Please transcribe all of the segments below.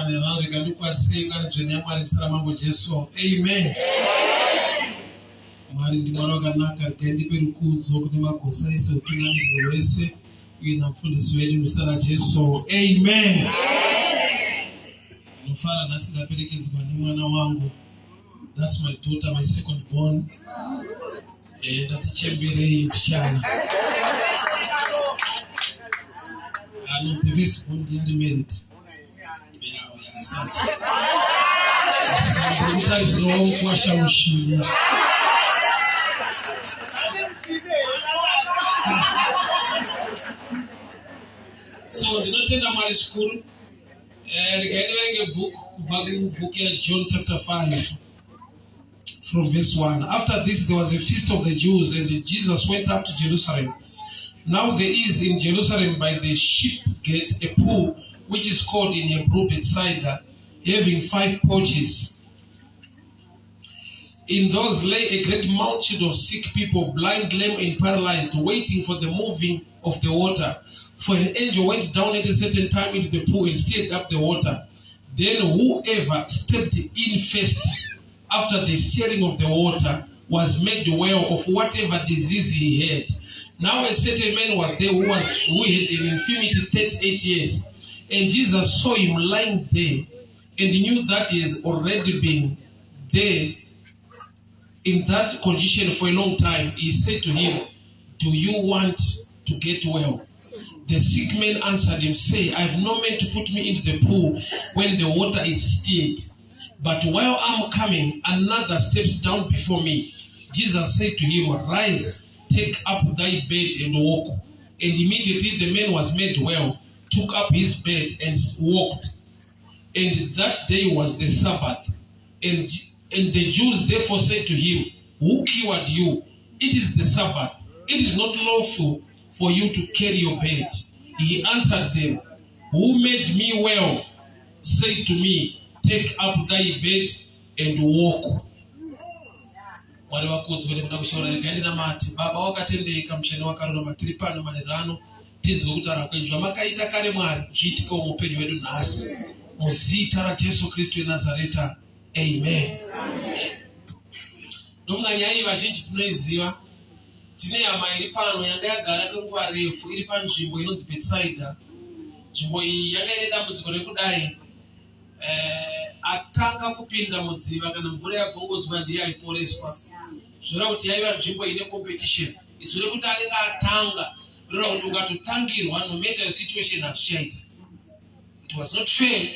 manheru ano rega ndikwazisei ungano dzvene yaMwari muzita raMambo Jesu. Amen. Mwari ndiMwari wakanaka, regai ndipe rukudzo kune magosa ese utungamiriri hwese uye namufundisi wedu muzita raJesu. Amen. Ndinofara nhasi ndaperekedzwa nemwana wangu. That's my daughter, my second born. Eh, ndatichemberei mbichana. Ah, no, the first born ndiari married. Yeah, yeah, asante. Ndikutarisirawo kuwasha mushini. So ndinotenda Mwari zvikuru. Eh, regai ndiverenge book kubva kubook yaJohn chapter 5 from verse 1. After this there was a feast of the Jews and Jesus went up to Jerusalem. Now there is in Jerusalem by the sheep gate a pool which is called in Hebrew Bethsaida, having 5 porches. In those lay a great multitude of sick people, blind, lame, and paralyzed, waiting for the moving of the water. For an angel went down at a certain time into the pool and stirred up the water. Then whoever stepped in first after the stirring of the water was made well of whatever disease he had. Now a certain man was there who had an infirmity 38 years. And Jesus saw him lying there and knew that he has already been there in that condition for a long time. He said to him, Do you want to get well? The sick man answered him, Say, I have no man to put me into the pool when the water is stirred. But while I'm coming, another steps down before me. Jesus said to him, Rise, take up thy bed and walk. And immediately the man was made well, took up his bed and walked. And that day was the Sabbath. And the Jews therefore said to him, Who cured you? It is the Sabbath. It is not lawful for you to carry your bed. He answered them, Who made me well said to me, Take up thy bed and walk. Mwari vakudzwe nekuda kushaura regai ndinamate. Baba wakatendeka, mutsvene wakarurama, tiri pano manheru ano tinzwe kutaura kwenyu. Zvamakaita kare Mwari zviitikewo muupenyu hwedu nhasi, muzita raJesu Kristu weNazareta, amen. Ndofunga nyaya iyi vazhinji tinoiziva. Tine hama iri pano yanga yagara kwenguva refu iri panzvimbo inonzi Bethsaida. Nzvimbo iyi yanga ine dambudziko rekudai atanga kupinda mudziva kana mvura yabvongodzwa ndiye aiporeswa. Zvoreva kuti yaiva nzvimbo ine competition. Izwi rekuti anenge atanga roreva kuti ukatotangirwa no matter your situation hazvichaita. It was not fair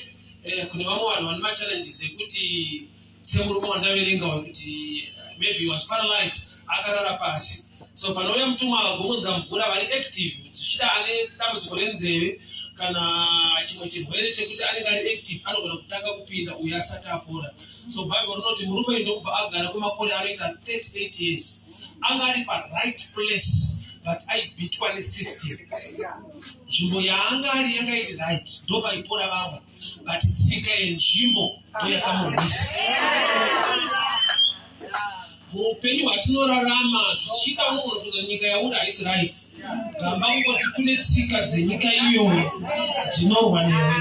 kune vamwe vanhu vane machallenges ekuti semurume wandaverenga wekuti maybe he was paralyzed akarara pasi. So panouya mutumwa akagomonza mvura vari active, zvichida ane dambudziko renzeve kana chimwe chirwere chekuti anenge ari active anogona kutanga kupinda uyo asati apora. So Bible rinoti murume uyu ndokubva agara kwemakore anoita 38 years. Anga ari pa right place but aibhitwa nesystem. Nzvimbo yaanga ari yanga iri right, ndopaipora vamwe, but tsika yenzvimbo ndoyakamurwisa. Muupenyu hwatinorarama zvichida unogona kufunga nyika yauri haisi right, gamba kungoti kune tsika dzenyika iyoyo dzinorwa newe,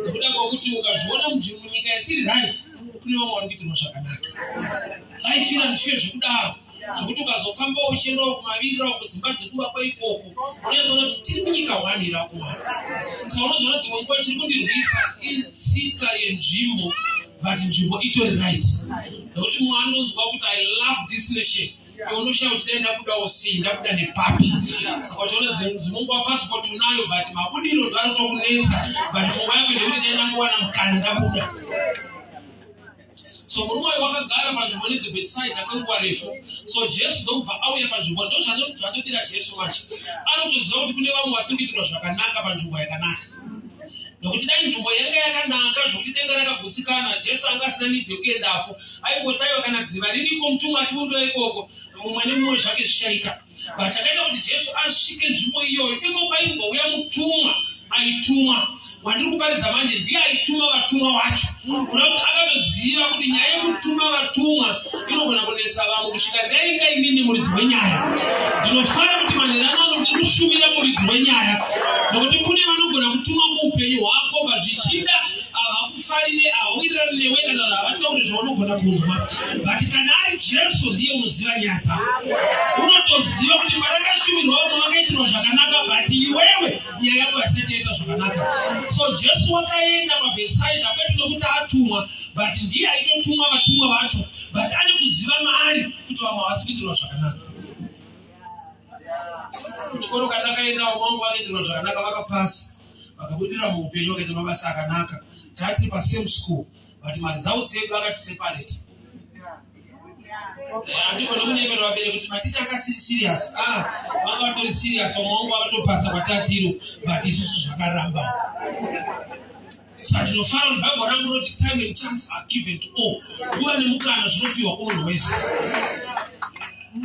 nekuda kwekuti ukazviona munyika isiri right kune vamwe vari kuitirwa zvakanaka. Life iri handishuye zvekudaro, zvekuti ukazofamba uchiendawo kumavirira kudzimba dzekuvakwa ikoko unonyatsoona kuti tiri munyika one iri akumana. Saka unozoona dzimwe nguva chiri kundirwisa itsika yenzvimbo, but nzvimbo itori right, nekuti mumwe anonzwa kuti I love this nation, iwe unoshaya kuti dai ndabudawo sei, ndabuda nepapi. Saka uchiona dzimwe nguva passport unayo but mabudiro ndo anotokunetsa, but pfungwa yako ndekuti dai ndangowana mukana ndabuda. So murume uyu wakagara panzvimbo inonzi Bethsaida kwenguva refu. So Jesu ndokubva auya panzvimbo. Ndozvanodira Jesu manje, anotoziva kuti kune vamwe vasiri kuitirwa zvakanaka panzvimbo yakanaka, nokuti dai nzvimbo yanga yakanaka zvokuti denga rakagutsikana, Jesu anga asina need yekuendapo. Aingotaiwa kana dziva ririko, mutumwa achiburira ikoko, mumwe nemumwe zvake zvichaita. But chakaita kuti Jesu asvike nzvimbo iyoyo, iko kwaimbouya mutumwa aitumwa wandiri kuparidza manje, ndiye aituma vatumwa wacho. Kuda kuti akatoziva kuti nyaya yekutuma vatumwa inogona kunetsa vamwe kusvika ndainga inini muridzi wenyaya. Ndinofara kuti manheru ano ndiri kushumira muridzi wenyaya, nokuti kune vanogona kutuma muupenyu hwako, but zvichida zvandinofanira kunzwa. But kana ari Jesu ndiye unoziva nyaya dzako. Unotoziva kuti parakashumirwa vamwe vakaitirwa zvakanaka but iwewe nyaya yako haisati yaita zvakanaka. So Jesu wakaenda paBethsaida kwete nokuti atumwa but ndiye aitotumwa vatumwa vacho but ane kuziva maari kuti vamwe havasi kuitirwa zvakanaka. Kuchikoro kandakaenda vamwe vangu vakaitirwa zvakanaka vakapasa vakabudira muupenyu vakaita mabasa akanaka. Tanga tiri pasame school but maresults edu akati separate. Handikona kunyepera vabereki kuti maticha akasiri serious. Ah, vanga vatori serious, vamwe vangu vakatopasa kwatatiro but isusu zvakaramba. Saka ndinofara kuti Bible rangu rinoti time and chance are given to all. Nguva nemukana zvinopiwa kumunhu wese.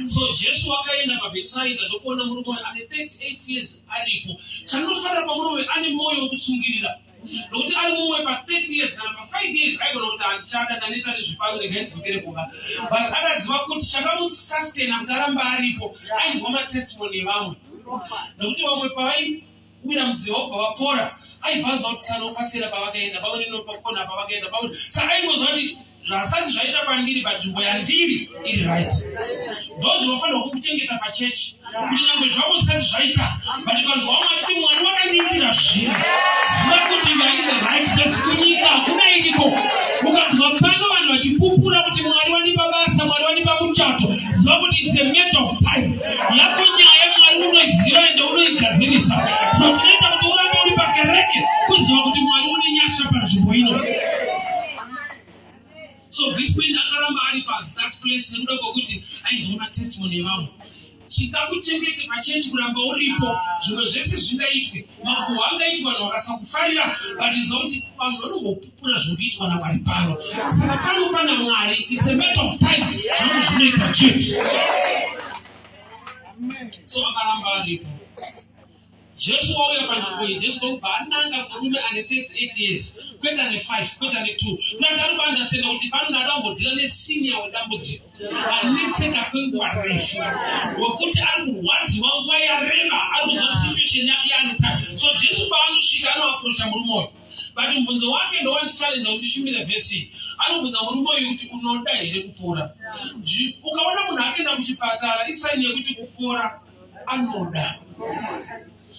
So Jesu wakaenda paBethsaida ndokuona murume uyu ane 38 years aripo. Chandinofarira pamurume uyu ane mwoyo wekutsungirira. Nokuti ari mumwe pa30 years kana pa5 years aigona kuti handichada ndaneta nezvepano regai ndidzokere kumba. But akaziva kuti chakamusustaina kuti arambe aripo ainzwa matestimony evamwe. Nokuti vamwe pavai wira mudziva vobva vapora aibva anzwa kuti tsano pasera pavakaenda pamwe nenopakona pavakaenda pamwe saka aingonzwa kuti zvasati zvaita kwandiri panzvimbo yandiri iri right. Ndo zvinofanirwa kukuchengeta pachechi kuti nyangwe zvako zvisati zvaita but ukanzwa vamwe vachiti Mwari wakandiitira zvinhu, ziva kuti you are in the right place. Kunyika hakuna iriko. Ukanzwa pano vanhu vachipupura kuti Mwari wandipa basa, Mwari wandipa muchato, ziva kuti it's a matter of time. Yako nyaya Mwari unoiziva ende unoigadzirisa. So tinoita kuti urambe uri pakereke kuziva kuti Mwari une nyasha panzvimbo ino. So this man akaramba ari pa that place nekuda kwekuti aizoona testimony yevamwe. Chingakuchengete pachechi kuramba uripo, zvimwe zvese zvingaitwe, makuhwa angaitwa, vanhu vakasakufarira, but ziva kuti vanhu vanombopupura zviri kuitwa naMwari pano. Saka pano pana Mwari, it's a matter of time, zvangu zvinoita chete. So akaramba aripo. Jesu wauya panzvimbo iyi, Jesu ndokubva ananga murume ane 38 years, kwete ane 5, kwete ane 2. Kurati ari kuandastenda kuti pano ndada kumbodhila nesenior wedambudziko anetseka kwenguva refu, wekuti ari kurwadziwa nguva yareba, ari kuziva kuti situation yake yaane time. So Jesu paanosvika anoaprocha murume uyu, but mubvunzo wake ndowandichallenge kuti shumire vhesi iyi. Anobvunza murume uyu kuti unoda here kupora? Ukaona munhu akaenda kuchipatara isaini yekuti kupora anoda.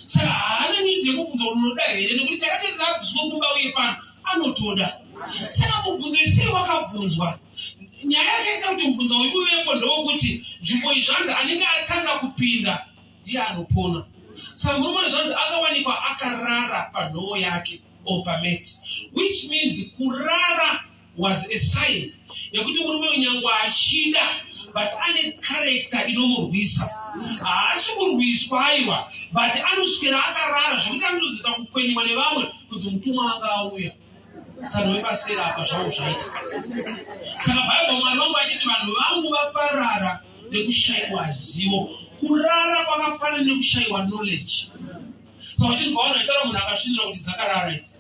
Saka haana need yekubvunza kuti unoda here, nekuti chakatoita abviswe kumba uye pano anotoda. Saka mubvunzo isei wakabvunzwa? Nyaya yakaita kuti mubvunzo uyu uvepo ndewokuti nzvimbo iyi zvanzi anenge atanga kupinda ndiye anopona. Saka murume uyu zvanzi akawanikwa akarara panhoo yake or pamat, which means kurara was a sign yekuti murume uyu nyangwe achida but ane character inomurwisa. Haasi kurwiswa aiwa, but anoswera akarara zvekuti anotozoita kukwenywa nevamwe kunzi mutumwa anga auya tsano wepasera apa zvavo zvaita. Saka Bhaibheri Mwari vangu vachiti vanhu vangu vaparara nekushaiwa zivo. Kurara kwakafanana nekushaiwa knowledge. Saka uchinzwa vanhu vachitaura munhu akasvinura kuti dzakarara idzi,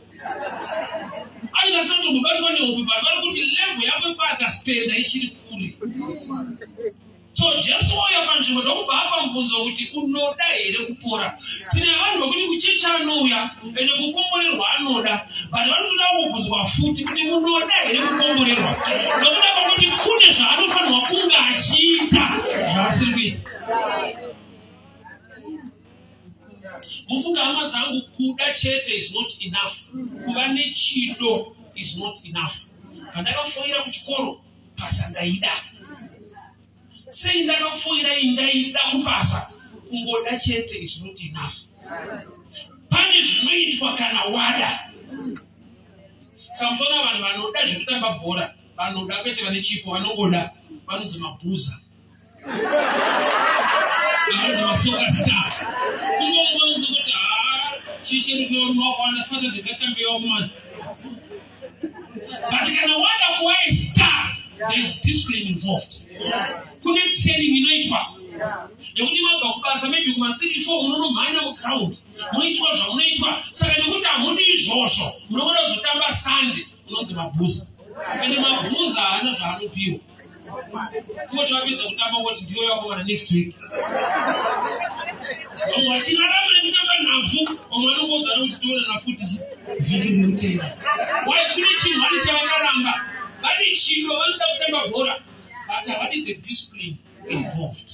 anenge asina kutombobatwa nehope, but vari kuti level yako yekuandastenda ichiri kure. So Jesu wauya panzvimbo ndokubva apa mubvunzo wekuti unoda here kupora. Tine vanhu vekuti kuchechi anouya ende kukomborerwa anoda, but vanotoda kubvunzwa futi kuti munoda here kukomborerwa, nokuda kwekuti kune zvaanofanirwa kunge achiita zvaasiri kuita. Mufunga hama dzangu, kuda chete is not enough. Kuva nechido is not enough. Pandakafoira kuchikoro, pasa ndaida. Sei ndakafoira iyi? Ndaida kupasa. Kungoda chete is not enough. Pane zvinoitwa kana wada. Saka muchiona vanhu vanoda zvekutamba bhora, vanoda kwete vane chipo, vanongoda, vanonzi mabhuza. Anonzi masoka star. Kungongonzi kuti haa chichiri kunorwa Saturday ngatambewa kumana. But kana wada kuva a star, there is discipline involved. Kune training inoitwa yekuti mabva kubasa maybe kuma 3 4 munonomhanya muground, munoitwa zvamunoitwa. Saka nekuti hamudi izvozvo, munoda kuzotamba Sunday, unonzi mabhuza. Ende mabhuza haana zvaanopiwa. Kungoti vapedza kutamba ngoti ndiyo yakomana next week. Vamwe vachirarama nekutamba nhabvu, vamwe vanongodzana kuti toonana futi vhiki rinotenda. Why? Kune chinhu vane chavakaramba. Vane chido, vanoda kutamba bhora, but havadi the discipline involved.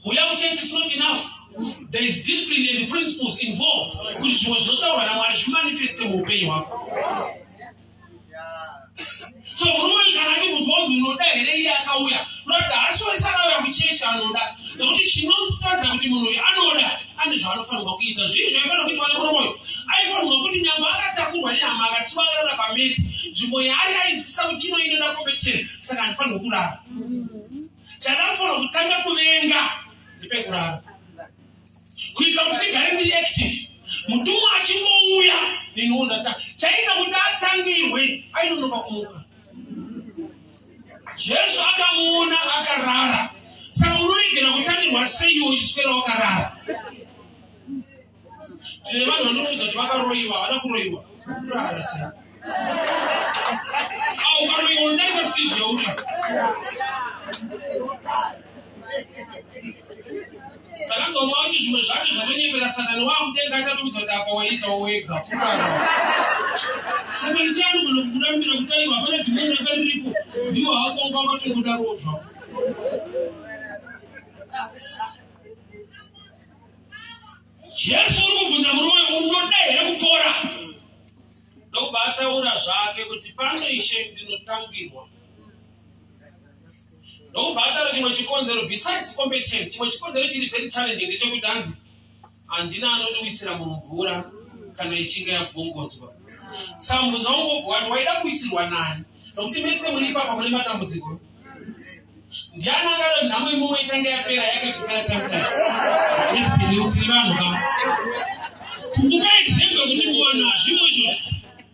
Kuuya kuchechi is not enough. There is discipline and principles involved kuti zvimwe zvinotaurwa naMwari zvimanifeste muupenyu hwako. So murume uyu kana achibvunzwa kunzi unoda here, iye akauya, unoda haasi wese akauya kuchechi anoda, nekuti chinotadza kuti munhu uyu anoda ane zvaanofanirwa kuita. Zvii zvaifanira kuitwa nemurume uyu? Aifanirwa kuti nyangwe akatakurwa nehama, akasiwa akarara pameti, nzvimbo yaari ainzwisisa kuti ino inoda competition, saka handifanirwa kurara. Chandanofanirwa kutanga kuvenga ndepekurara, kuitira kuti ndigare ndiri active. Mutumwa achingouya, neniwo ndata. Chaita kuti atangirwe, ainonoka kumuka. Jesu akamuona akarara. Saka unoregera kutangirwa seiwo uchiswera wakarara? Tine vanhu vanotiudza kuti vakaroyiwa. Havana kuroyiwa, kurara chai. Au ukaroyiwa unodarika stage yauda. Takanzwa mwa kuti zvimwe zvacho zvanonyepera Satani wakudenga, achatoudza kuti apa waiitawo wega. Kurara. Satani chii anogona kukurambira kuti aiwa, hapana dhimoni ranga riripo, ndiwo hako wanga wakatongodarowo zvako. Jesu uri kubvunza murume, unoda here kupora? Ndokubva ataura zvake kuti pano, Ishe, ndinotangirwa. Ndokubva ataura chimwe chikonzero besides competition. Chimwe chikonzero chiri very challenging ndechekuti hanzi handina anondiwisira mumvura kana ichinge yabvongodzwa. Saka mubvunzo wangu wobva wati, waida kuwisirwa nani? Nokuti mese muri ipapa mune matambudziko. Ndiani angada nhamo imumwe itange yapera, yakazopera time time? Let's tiri vanhu ka. Kukupa example yekuti kuvanhu hazvimo izvozvo.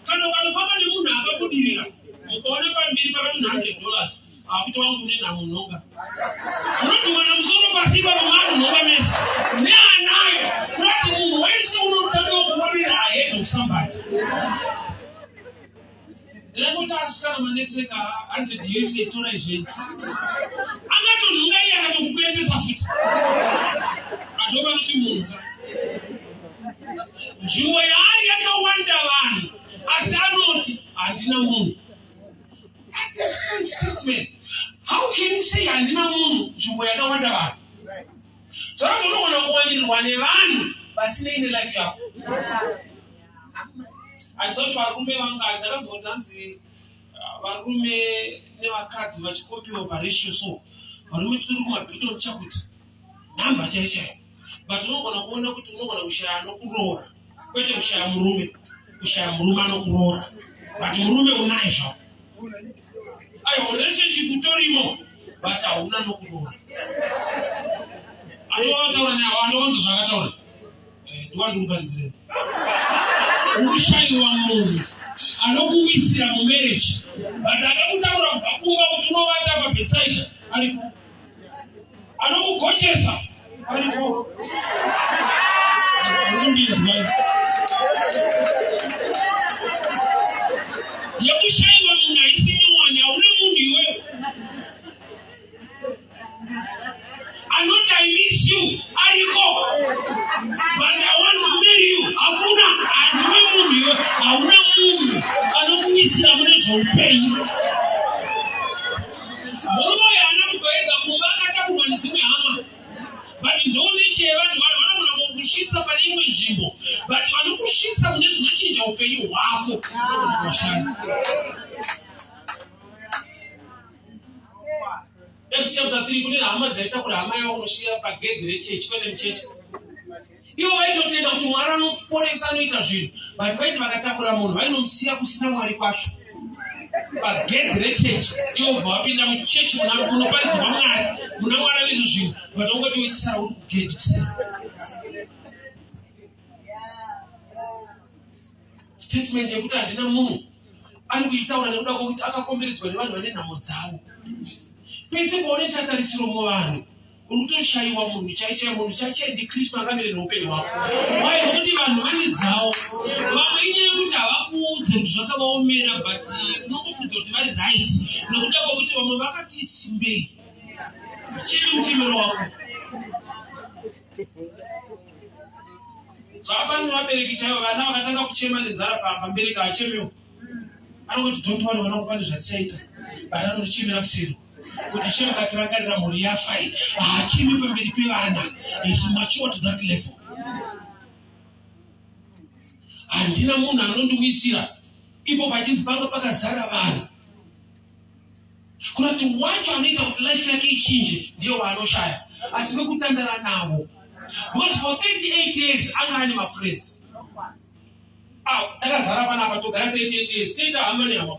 Kana ukanofamba nemunhu akabudirira, mukaona pamberi pakati $100, akuti wangu une nhamo, nhonga. Unotumana musoro pasi ipapo, makunhonga mese neanayo. Kurati munhu wese unotanga kubudirira ahead of somebody. Ndinangoti asikana manetseka, 100 US torai zvenyu. Angatonhonga iye akatokukweretesa futi. Ando vanoti munhu nzvimbo yaari yakawanda vanhu, asi anoti handina munhu. That's a strange statement. How can you say handina munhu nzvimbo yakawanda vanhu? Zvakati unogona kuwanirwa nevanhu vasinei nelife yako. Handisa kuti varume vanga ndakanzwa kuti hanzi varume nevakadzi vachikopiwa paratio, so varume tiri kumabhiliyoni chakuti nhamba chaiyo chaiyo, but unogona kuona kuti unogona kushaya anokuroora, kwete kushaya murume, kushaya murume anokuroora, but murume unaye zvako. Aiwa, relationship utorimo, but hauna nokuroora. Anovataura naye, anowanza zvakataura. Ndiwa ndikuparidzirei, unoshayiwa munhu anokuwisira mumarriage, but akakutaura kubva kumba kuti unovata pabedside aripo, anokugochesa aripo. Undinzwa yekushayiwa munhu haisi nyowani. Hauna munhu iwewe anoti "I miss you" ariko, but "I want to marry you" hakuna. Handiwe munhu iwe, hauna munhu anokuwisira mune zveupenyu. Murume uyu haana kubva ega mumba, akatakurwa nedzimwe hama, but ndoneche yevanhu. Vanhu vanogona kukusvitsa pane imwe nzvimbo, but vanokusvitsa mune zvinochinja upenyu hwako vashanda. Acts chapter 3, kune hama dzaitakura hama yavo kunosvika pagedhi rechechi, kwete muchechi. Ivo vaitotenda kuti Mwari anoporesa, anoita zvinhu, but vaiti vakatakura munhu vainomusiya kusina Mwari kwacho pagedhi rechechi. Ivo bva vapinda muchechi munoparidzwa Mwari, muna Mwari anoita zvinhu, but ungoti wechisara uri kugedhi kusina. Statement yekuti handina munhu ari kuitaura nekuda kwekuti akakomberedzwa nevanhu vane nhamo dzavo. Pese paonesha tarisiro muvanhu, uri kutoshayiwa munhu chaichai. Munhu chaichai ndiKristu angamire neupenyu hwako. Wai? Nokuti vanhu vane dzavo. Vamwe inyaya yekuti havakuudze kuti zvakavaomera, but unongofunza kuti vari right nekuda kwekuti vamwe vakati simbei. Chiri muchemero wako zvakafanira. Vabereki chaivo, vana vakatanga kuchema nenzara pamba, mubereki hachemewo. Anongoti don't worry mwana wangu pane zvatichaita. But anochemera kuseri. Kuti shame katirangarira mhuri yafa iyi. Haachemi pamberi pevana. Is mature to that level. Handina munhu anondiwisira ipo pachinzi panga pakazara vanhu. Kunati wacho anoita kuti life yake ichinje ndiye waanoshaya asi vekutandara navo because for 38 years anga ane mafriends ah, takazara panapa togara 38 years toita hama nehama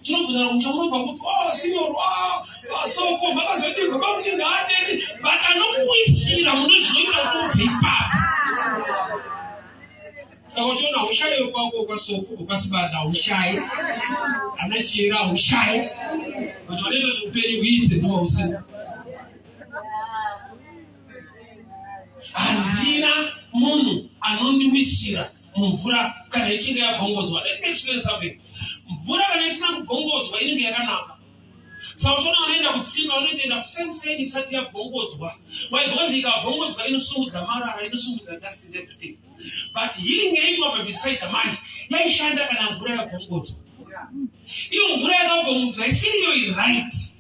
tinobvunzana kumusha munobva kupi oh, senior ah, ah, soko makazodii bamunini atete but anokuwisira muno zvinoita kuti ubve ipapo saka uchiona hushayi kwako kwasoko kwasibanda hushayi ana chiyera hushayi but vanoita kuti upenyu huite ndovausina handina munhu anondiwisira mumvura kana ichinge yabvongodzwa let me explain something mvura kana isina kubvongodzwa inenge yakanaka saka uchiona vanoenda kutsime vanotoenda kusenseni isati yabvongodzwa why because ikabvongodzwa inosungudza marara inosungudza dust and everything but healing yaitwa pabetsaida manje yaishanda kana mvura yabvongodzwa iyo mvura yakabvongodzwa isiriyo iri right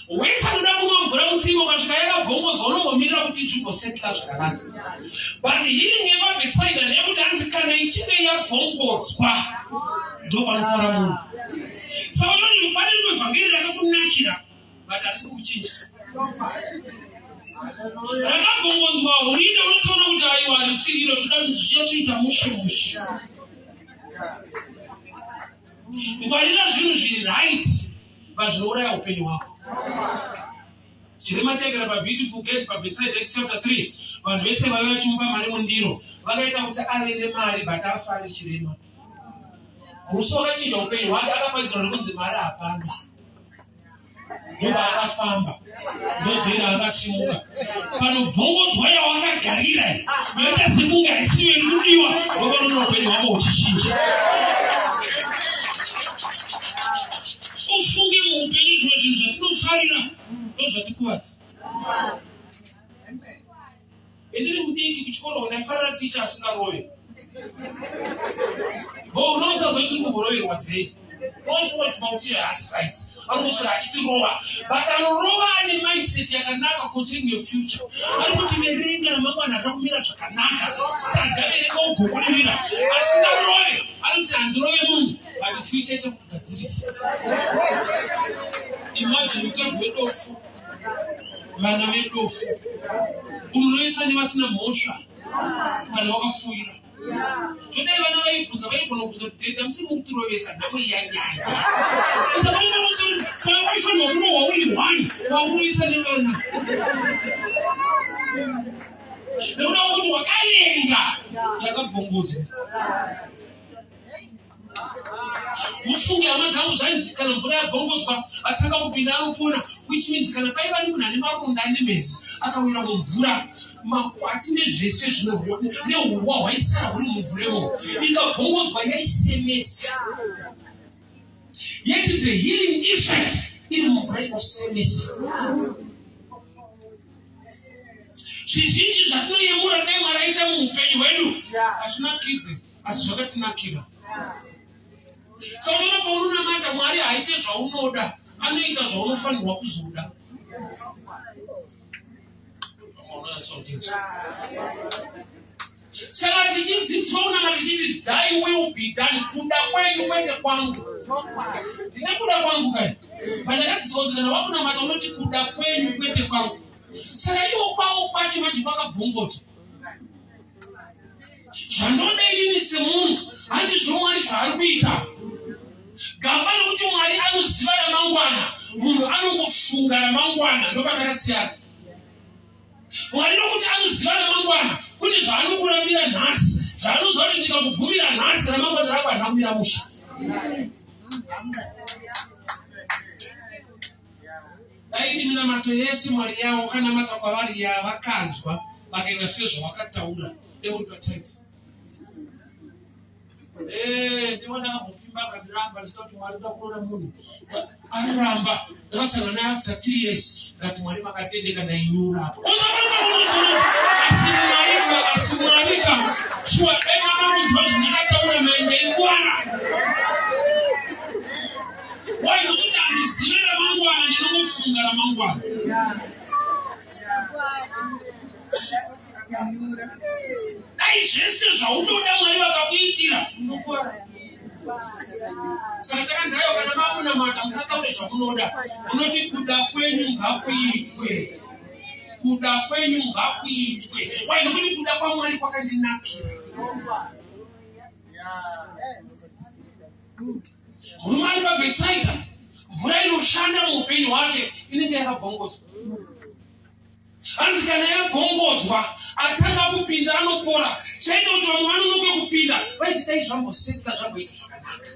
wese anoda kunwa mvura mutsime ukasvika yakabvongodzwa unongomirira kuti izvimbosetla zvakanaka but healing yepabetsaida ndeyekuti hanzi kana ichinge yabvongodzwa ndopanopora munhu saka unoni pane rimwe vhangeri rakakunakira but harisi kukuchinja rakabvongodzwa huride unotoona kuti aiwa harisiriro toda zvichinyatsoita mushe mushe ngwarira zvinhu zviri right pazvinouraya upenyu hwako chirema chaigara pabeautiful gate pabeside Acts chapter 3 vanhu vese vaiva vachimupa mari mundiro vakaita kuti ave nemari but afare chirema musi wakachinja upenyu hwake akaparidzirwa nekunzi mari hapana ndobva akafamba ndodhera akasimuka panobvongodzwa yawakagarira yoita sekunge haisiyo iri kudiwa ndopanoona upenyu hwako huchichinja ufunge muupenyu zvimwe zvinhu zvatinofarira ndozvatikuvadza Ndiri mudiki kuchikoro ndaifarira ticha asingarove. Bo unosazoti kumboroverwa dzei. Unofunga kuti mauti haasi right. Ari kuswera achitirova. But anorova ane mindset yakanaka concerning your future. Ari kuti verenga ramangwana rida kumira zvakanaka. Stada verenga ugobudirira. Asingarove. Ari kuti handirove munhu. But future ichakugadzirisa. Imagine mukadzi wedofu. Vana vedofu unoisa nevasina mhosva kana wakafuira todai vana vaibvunza vaigona kubvunza kuti deda musiri mukutirovesa nhamo iyanyanya usapaifanirwa kurohwa uri one wakuroisa nevana nekuda kwekuti wakavenga yakabvongodzwa Mufunge hama dzangu zvainzi kana mvura yabvongodzwa atanga kupinda anopona which means kana paiva nemunhu ane maronda ane mhezi akawira mumvura makwati nezvese nehurwa hwaisara huri mumvura imomo ikabvongodzwa yaisemesa yet the healing effect iri mumvura inosemesa zvizhinji zvatinoyemura dai mwari aita muupenyu hwedu hazvinakidzi asi zvakatinakira saka unoona paunonamata mwari haaite zvaunoda anoita zvaunofanirwa kuzoda saka tichidzidziswa kunamata tichiti thy will be done kuda kwenyu kwete kwangu ndine kuda kwangu kai pandakadzidziswa kuti kana wakunamata unoti kuda kwenyu kwete kwangu saka iwo kwavo kwacho manje kwakabvongodzwa Zvandoda inini semunhu handizvo Mwari zvaari kuita. Gamba rekuti Mwari anoziva ramangwana, munhu anongofunga ramangwana, ndopatakasiyana. Mwari nokuti anoziva ramangwana, kune zvaanokurambira nhasi, zvaanoziva kuti ndikakubvumira nhasi ramangwana rako harina kumira mushe. Dai iri minamato yese Mwari yavo wakanamata kwavari yavakanzwa vakaita sezvawakataura dai uri patight. Eh, ndivo ndakambofimba akandiramba ndichida kuti Mwari ndoda kuroora munhu aramba ndakasangana naye after three years ndikati Mwari makatendeka ndainyura apo asi Mwari ka asi Mwari ka shuwa dai makamunzwa zvandakataura mai ndaikwana. Unongwara. Dai zvese zvaunoda Mwari vakakuitira, unokuvara. Saka takanzi aiwa, kana makunamata musataure zvamunoda, munoti kuda kwenyu ngakuitwe, kuda kwenyu ngakuitwe. Wai? Nokuti kuda kwaMwari kwakandinakira. Murume ari paBhetsaida, mvura inoshanda muupenyu hwake inenge yakabvongodzwa. Hanzi kana yabvongodzwa, atanga kupinda anopora. Chaita kuti vamwe vanonoke kupinda, vaiti dai zvambosetla, zvamboita zvakanaka.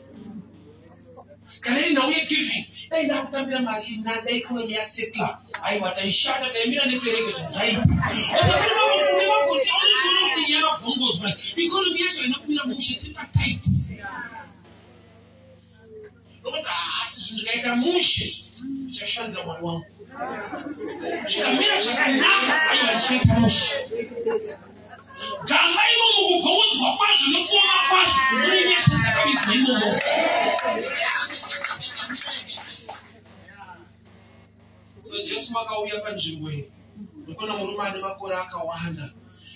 Kana iri nhau yegiving, dai ndakutambira mari ina, dai economy yasetla, aiwa taishanda, taimira nekereke, zvinhu zvaiita. Aunozoona kuti yakabvongodzwa, economy yacho haina kumira mushe, tiri patight. Nokuti haasi zvinhu zvikaita mushe, ndichashandira Mwari wangu. Zvikamira zvakanaka, aiwa ndichaita mushe. Gamba imomo, kubvongodzwa kwazvo nekuoma kwazvo, mune nyasha dzakavigwa imomo. So Jesu makauya panzvimbo iyi, nokuna murume ane makore akawanda,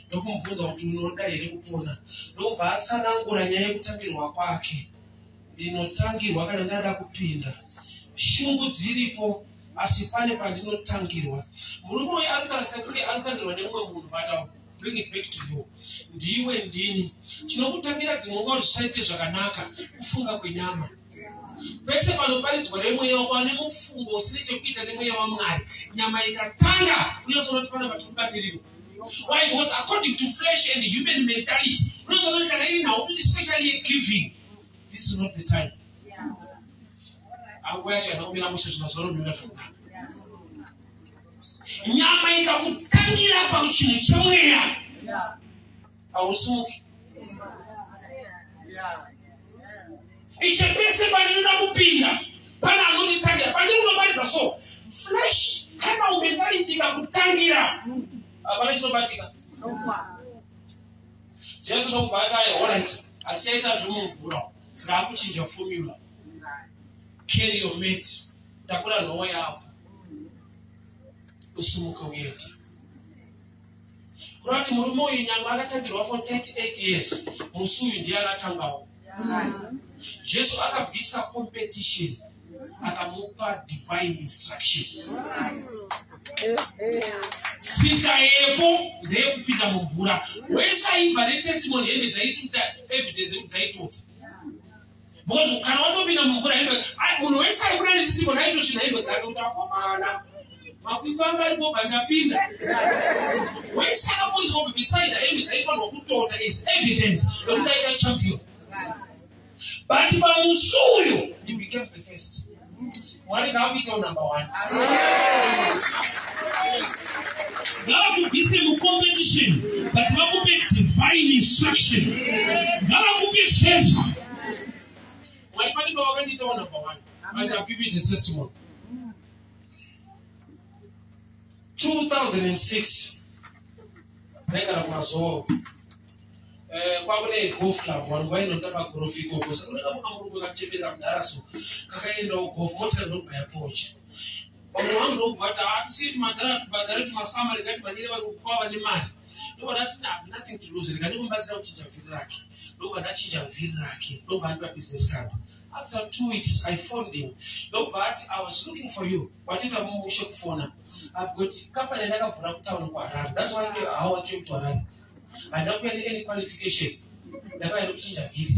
ndokumubvunza kuti unoda here kupona, ndokubva atsanangura nyaya yekutangirwa kwake. Ndinotangirwa kana ndada kupinda, shungu dziripo, asi pane pandinotangirwa. Murume uyu ari kutaura sekunge anotangirwa nemumwe munhu, but I'll bring it back to you. Ndiwe, ndini chinokutangira dzimwe nguva kuti zvisaite zvakanaka, kufunga kwenyama. Pese panoparidzwa remweya wako ane mufungo usine chekuita nemweya waMwari, nyama ikatanga, unozoona kuti pana patiri. Why? Because according to flesh and human mentality, unozoona kuti kana iri nhau especially yegiving, this is not the time. Anguva yacho haina kumira mushe, zvinhu zvanomira zvakanaka. Nyama ikakutangira pachinhu chemweya, hausimuki. Ishe, pese pandinoda kupinda pane anonditangira. Pandiri kunoparidza, so flesh kana mentality ikakutangira, hapana chinobatika. Jesu ndokubva ati, ai, alright, hatichaita zvemumvura, ndaakuchinja formula. Carry your mat, takura nhowo yako, usimuke uende. Kureva kuti murume uyu, nyange akatangirwa for 38 years, musi uyu ndiye akatangawo. Jesu akabvisa competition, akamupa divine instruction. Tsika yepo ndeyekupinda mumvura. Wese aibva netestimony, hembe dzaiita evidence yekuti dzaitota, because kana watopinda mumvura, hembe, munhu wese aibuda netestimony aitosvina hembe dzake kuti akomana, makwikwi anga aripo pandapinda. Wese akaponiswa kuBethsaida, hembe dzaifanirwa kutota as evidence yekuti aita champion, but pamusi uyu he became the first. Mwari ngaakuitawo number one. Ngavakubvise mucompetition, but vakupe divine instruction. Ngavakupe favor. Mwari pane pavakandiitawo number one, and I'll give you the testimony. 2006 ndaigara kuMazowe. Kwakune golf club, vanhu vainotamba golf ikoko. Saka unenge mukamurungu kacheberera mudhara, so kakaendawo golf, motikari ndokubva yapocha. Vamwe vangu ndokubva vati, hatisii tumadhara tubhadhare tumafama, rega timhanyire vari kwava nemari. Ndobva ndati, have nothing to lose, rega ndikumubatsira kuchinja vhiri rake. Ndobva ndachinja vhiri rake, ndobva andipa business card. After 2 weeks I phoned him, ndokubva ati, I was looking for you, wachiita mushe kufona. I've got company yandakavhura kutauni kuHarare. That's why how I came to Harare. Handina kuuya neany qualification, ndakauya nekuchinja vhiri.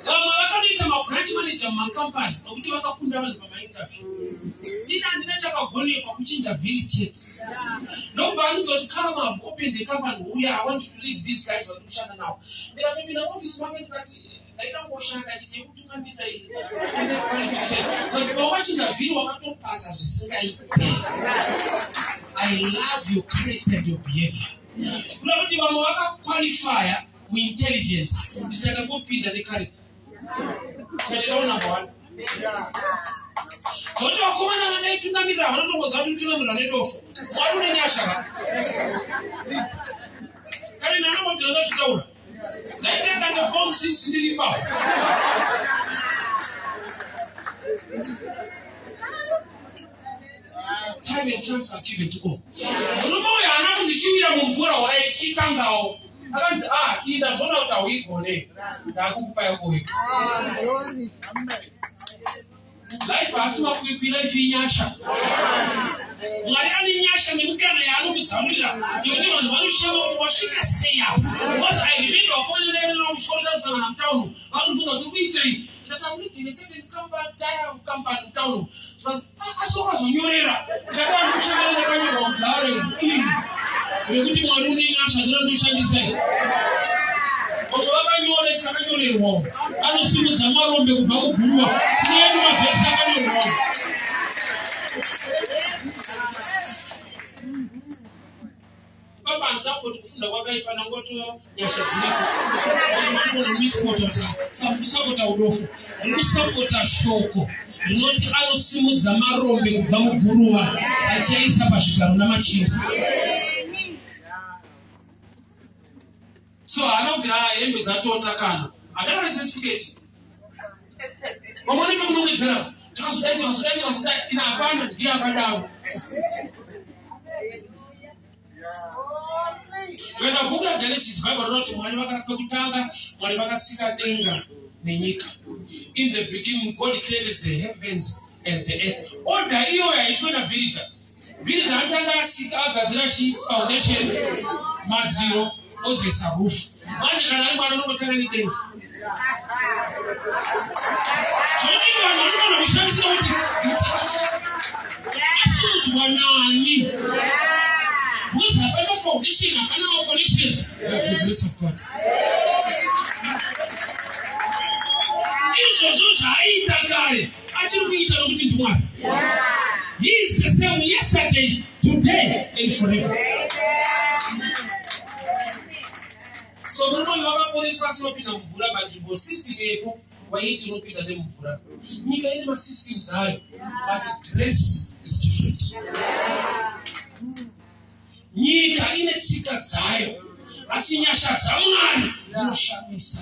Vamwe vakanoita mabranch manager mumacompany nokuti vakakunda vanhu pamainterview. Ini handina chakagonekwa, kuchinja vhiri chete. Ndobva anudza kuti, come, have opened a company, uya, I want to lead these guys vari kushanda navo. Ndikatopinda muofisi make, ndikati ndaida kungoshanda chete yekutungamirira iyi qualification. Pawachinja vhiri wakatopasa zvisingaite. I love your character and your behavior. Kuda kuti vamwe vakaqualifya muintelligence, ndakangopinda necharacter, tikatoitawo number one. Zvokuti vakomana vandaitungamirira vanotongoziva kuti kutungamirira nedofo. Mwari une nyasha ka, kana ine anongobvira ndazvitaura. Ndaitenda neform 6 ndiri ipapo. Time and chance are given to all. Murume uyu haana kunzi chiwira mumvura horai tichitangawo. Akanzi ah, iyi ndazviona kuti hauigone. Ndakukupa yako wega. Life haasi makwikwi, life inyasha. Mwari ane nyasha nemikana yaanokuzarurira yekuti vanhu vanoshama kuti wasvika sei apa. Because I remember vakomana ndaenda kuchikoro ndasangana mutown vakundibvunza kuti kuitei ndikati I'm leading a certain company, tire company mutown. Zvikanzi ah, asi wakazonyorera. Ndikati andikushanda ndakanyorwa kudhara iri rekuti Mwari une nyasha ndinondoshandisai. Vamwe vakanyora tisakanyorerwawo. Anosimudza marombe kubva muguruva. Tine edu mavhesi akanyorwawo. Baba hanzakoti kufunda kwakaipa nangoto nyasha dziriko. Misquota kuti sakusapota udofo. Rikusapota shoko rinoti anosimudza marombe kubva muguruva achiaisa pazvigaro namachinda. So haana kubvira hembe dzatota kana hakana necertificate. Vamwe vanoita kunongedzera takazodai takazodai takazodai ina hapana ndiye akadaro. Kuenda bhuku raGenesis Bible rinoti Mwari pekutanga Mwari vakasika denga nenyika. In the beginning God created the heavens and the earth. Order iyoyo haitwe naBhirida. Bhiridha anotanga asika agadzira chi foundation madziro ozoisa roof. Manje kana ari mwana unongotanga nedenga. Zvekuti vanhu vanofanira kushamisira kuti asimudzwa nani? Because hapana foundation, hapana maconnections. That's the grace of God. Izvozvo zvaaita kare achiri kuita nokuti ndiMwari. He is the same yesterday, today and forever. So murume uyu vakaporeswa asi vapinda mumvura panzvimbo system yepo waiti unopinda nemumvura. Nyika ine masystems ayo but grace is different. Nyika ine tsika dzayo asi nyasha dzaMwari dzinoshamisa.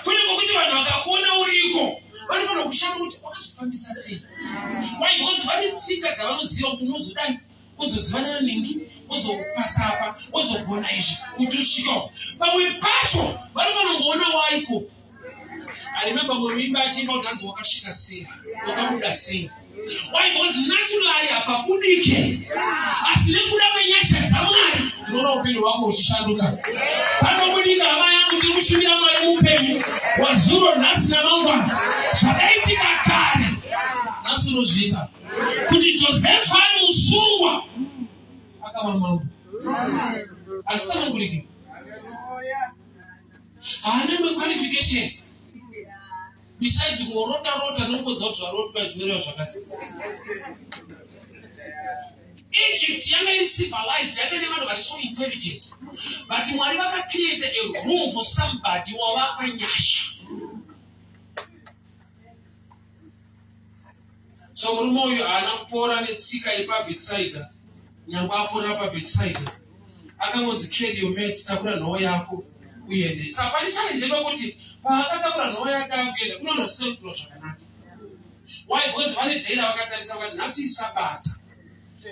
Kune kwekuti vanhu vakakuona uriko vanofanira kushama kuti wakazvifambisa sei. Why? Because vane tsika dzavanoziva kuti unozodai uzozivana naningi uzopasa apa uzogona izvi kuti usvike pamwe pacho vanofanira kungoona waiko. I remember muimba achiimba kuti hanzi wakasvika sei wakabuda sei. Why? Because naturally hapabudike, asi nekuda kwenyasha dzaMwari ndinoona upenyu hwako huchishanduka. Panobudika hama yangu, ndiri kushumira Mwari mupenyu wazuro, nhasi namangwana. Zvakaitika kare, nhasi unozviita. Kuti Josefa ari musungwa akava mambo, hazvisananguriki. Haana imwe qualification besides kungorota rota nokungoziva kuti zvarotwa zvinoreva zvakati. Egypt yanga iri civilized, yanga ine vanhu vari so intelligent, but Mwari vakacreate a room for somebody wavapa nyasha. So murume uyu haana kupora netsika yepaBethsaida, nyangwe aporera paBethsaida. Akangonzi carry your mat, takura nhoo yako uende. Saka pane challenge yekuti paakatakura nhoo yake akuenda kunoona zvisina kuitirwa zvakanaka. Why? Because vane day ravakatarisa vakati nhasi isabata,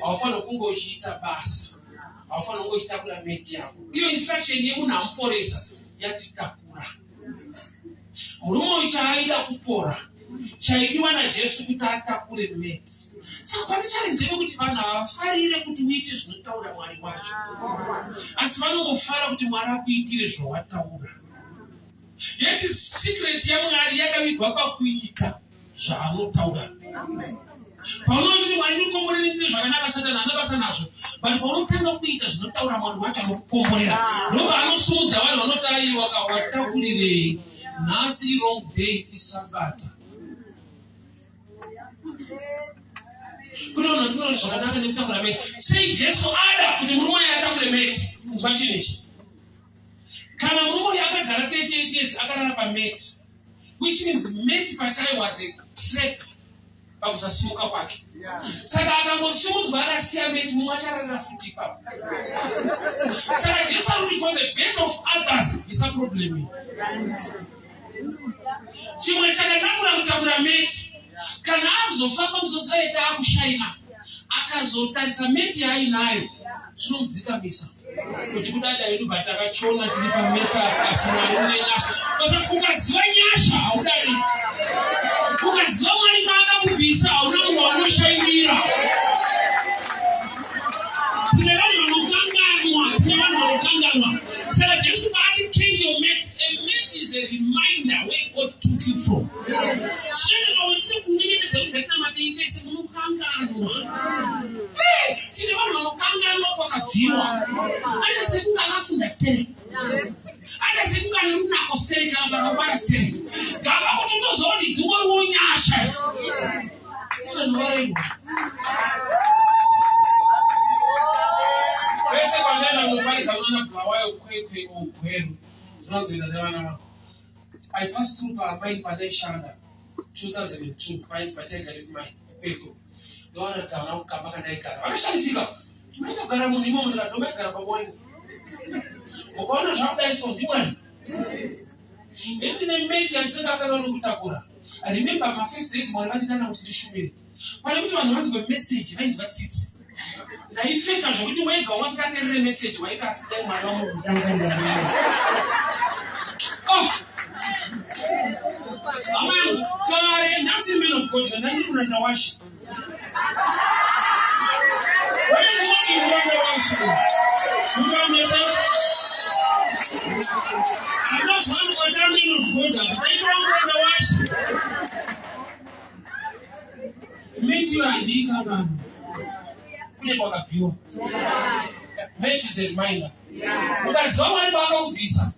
haufaniri kunge uchiita basa, haufaniri kunge uchitakura meti yako. Iyo instruction yemunhu amuporesa yati takura. Murume uyu chaaida kupora chaidiwa naJesu kuti atakure meti. Saka pane challenge yekuti vanhu havafarire kuti uite zvinotaura Mwari wacho, asi vanongofara kuti Mwari akuitire zvawataura. Yet secret yaMwari yakavigwa pakuita zvaanotaura. Paunoti Mwari ndikomborere ndine zvakanaka, Satani haana basa nazvo, but paunotanga kuita zvinotaura Mwari wacho anokukomborera, ndopaanosumudza vanhu vanoti aiwa watakurirei nhasi wrong day isabata. Kune vanhu vasingatauri zvakanaka nekutakura meti. Sei Jesu ada kuti murume uyu atakure meti? Kunzwa chinhu ichi. Kana murume uyu akagara 38 years akarara pameti, which means meti pachayo was a trap. Pakusasimuka kwake. Saka akangosimudzwa akasiya meti, mumwe achararira futi ipapo. Saka Jesu ari kuti, for the better of others, bvisa problem iyi. Chimwe chakanakura kutakura meti, kana akuzofamba musociety akushaina, akazotarisa meti yaainayo, zvinomudzikamisa kuti kudada hedu, but takachona tiri pameta, asi Mwari une nyasha. Basa ukaziva nyasha haudadi. Ukaziva Mwari paakakubvisa, hauna munhu waunoshainira. Tine vanhu vanokanganwa, tine vanhu vanokanganwa. Saka Jesu paati, "Carry your mat," a mat is a reminder where God took you from. Zvinoita pamwe tine kunyengetedza kuti ngatinamate tese, munokanganwa. Tine vanhu vanokanganwa kwakabviwa. Aita sekunge akafunda stereki, aita sekunge ane runako stereki, kana kuti akangwara stereki. Gava kuti utoziva kuti dzingoriwo nyasha idzi. Tine vanhu varairwa. Pese pandaenda kunoparidza kunana Bulawayo, Kwekwe, Ogweru, ndinozoenda nevana vangu. I passed through pamine pandaishanda 2002, painzi paTiger Reef Mine, Kwekwe. Ndovaratidza vana kukamba kandaigara. Vakashamisika, tinoita kugara munhu imomo. Ndikati, ndomaigara paboni, mukaona zvakudai so, ndimwani. Ini ndine meti yandisingakanga nokutakura. I remember my first days Mwari vandidana kuti ndishumire. Pane kuti vanhu vanzwe message, vainzwa tsitsi. Ndaipfeka zvokuti wega wasingateerere message waita, asi dai Mwari vamukutanga. Oh, hama yangu, kare, nhasi man of God, kana ndiri muranda washe. Muranda washe, muranda. Handazvani kwata man of God apa, taitwa muranda washe. Meti handiikangano kune kwakabviwa. Mat is a reminder. Ukaziva Mwari paakakubvisa,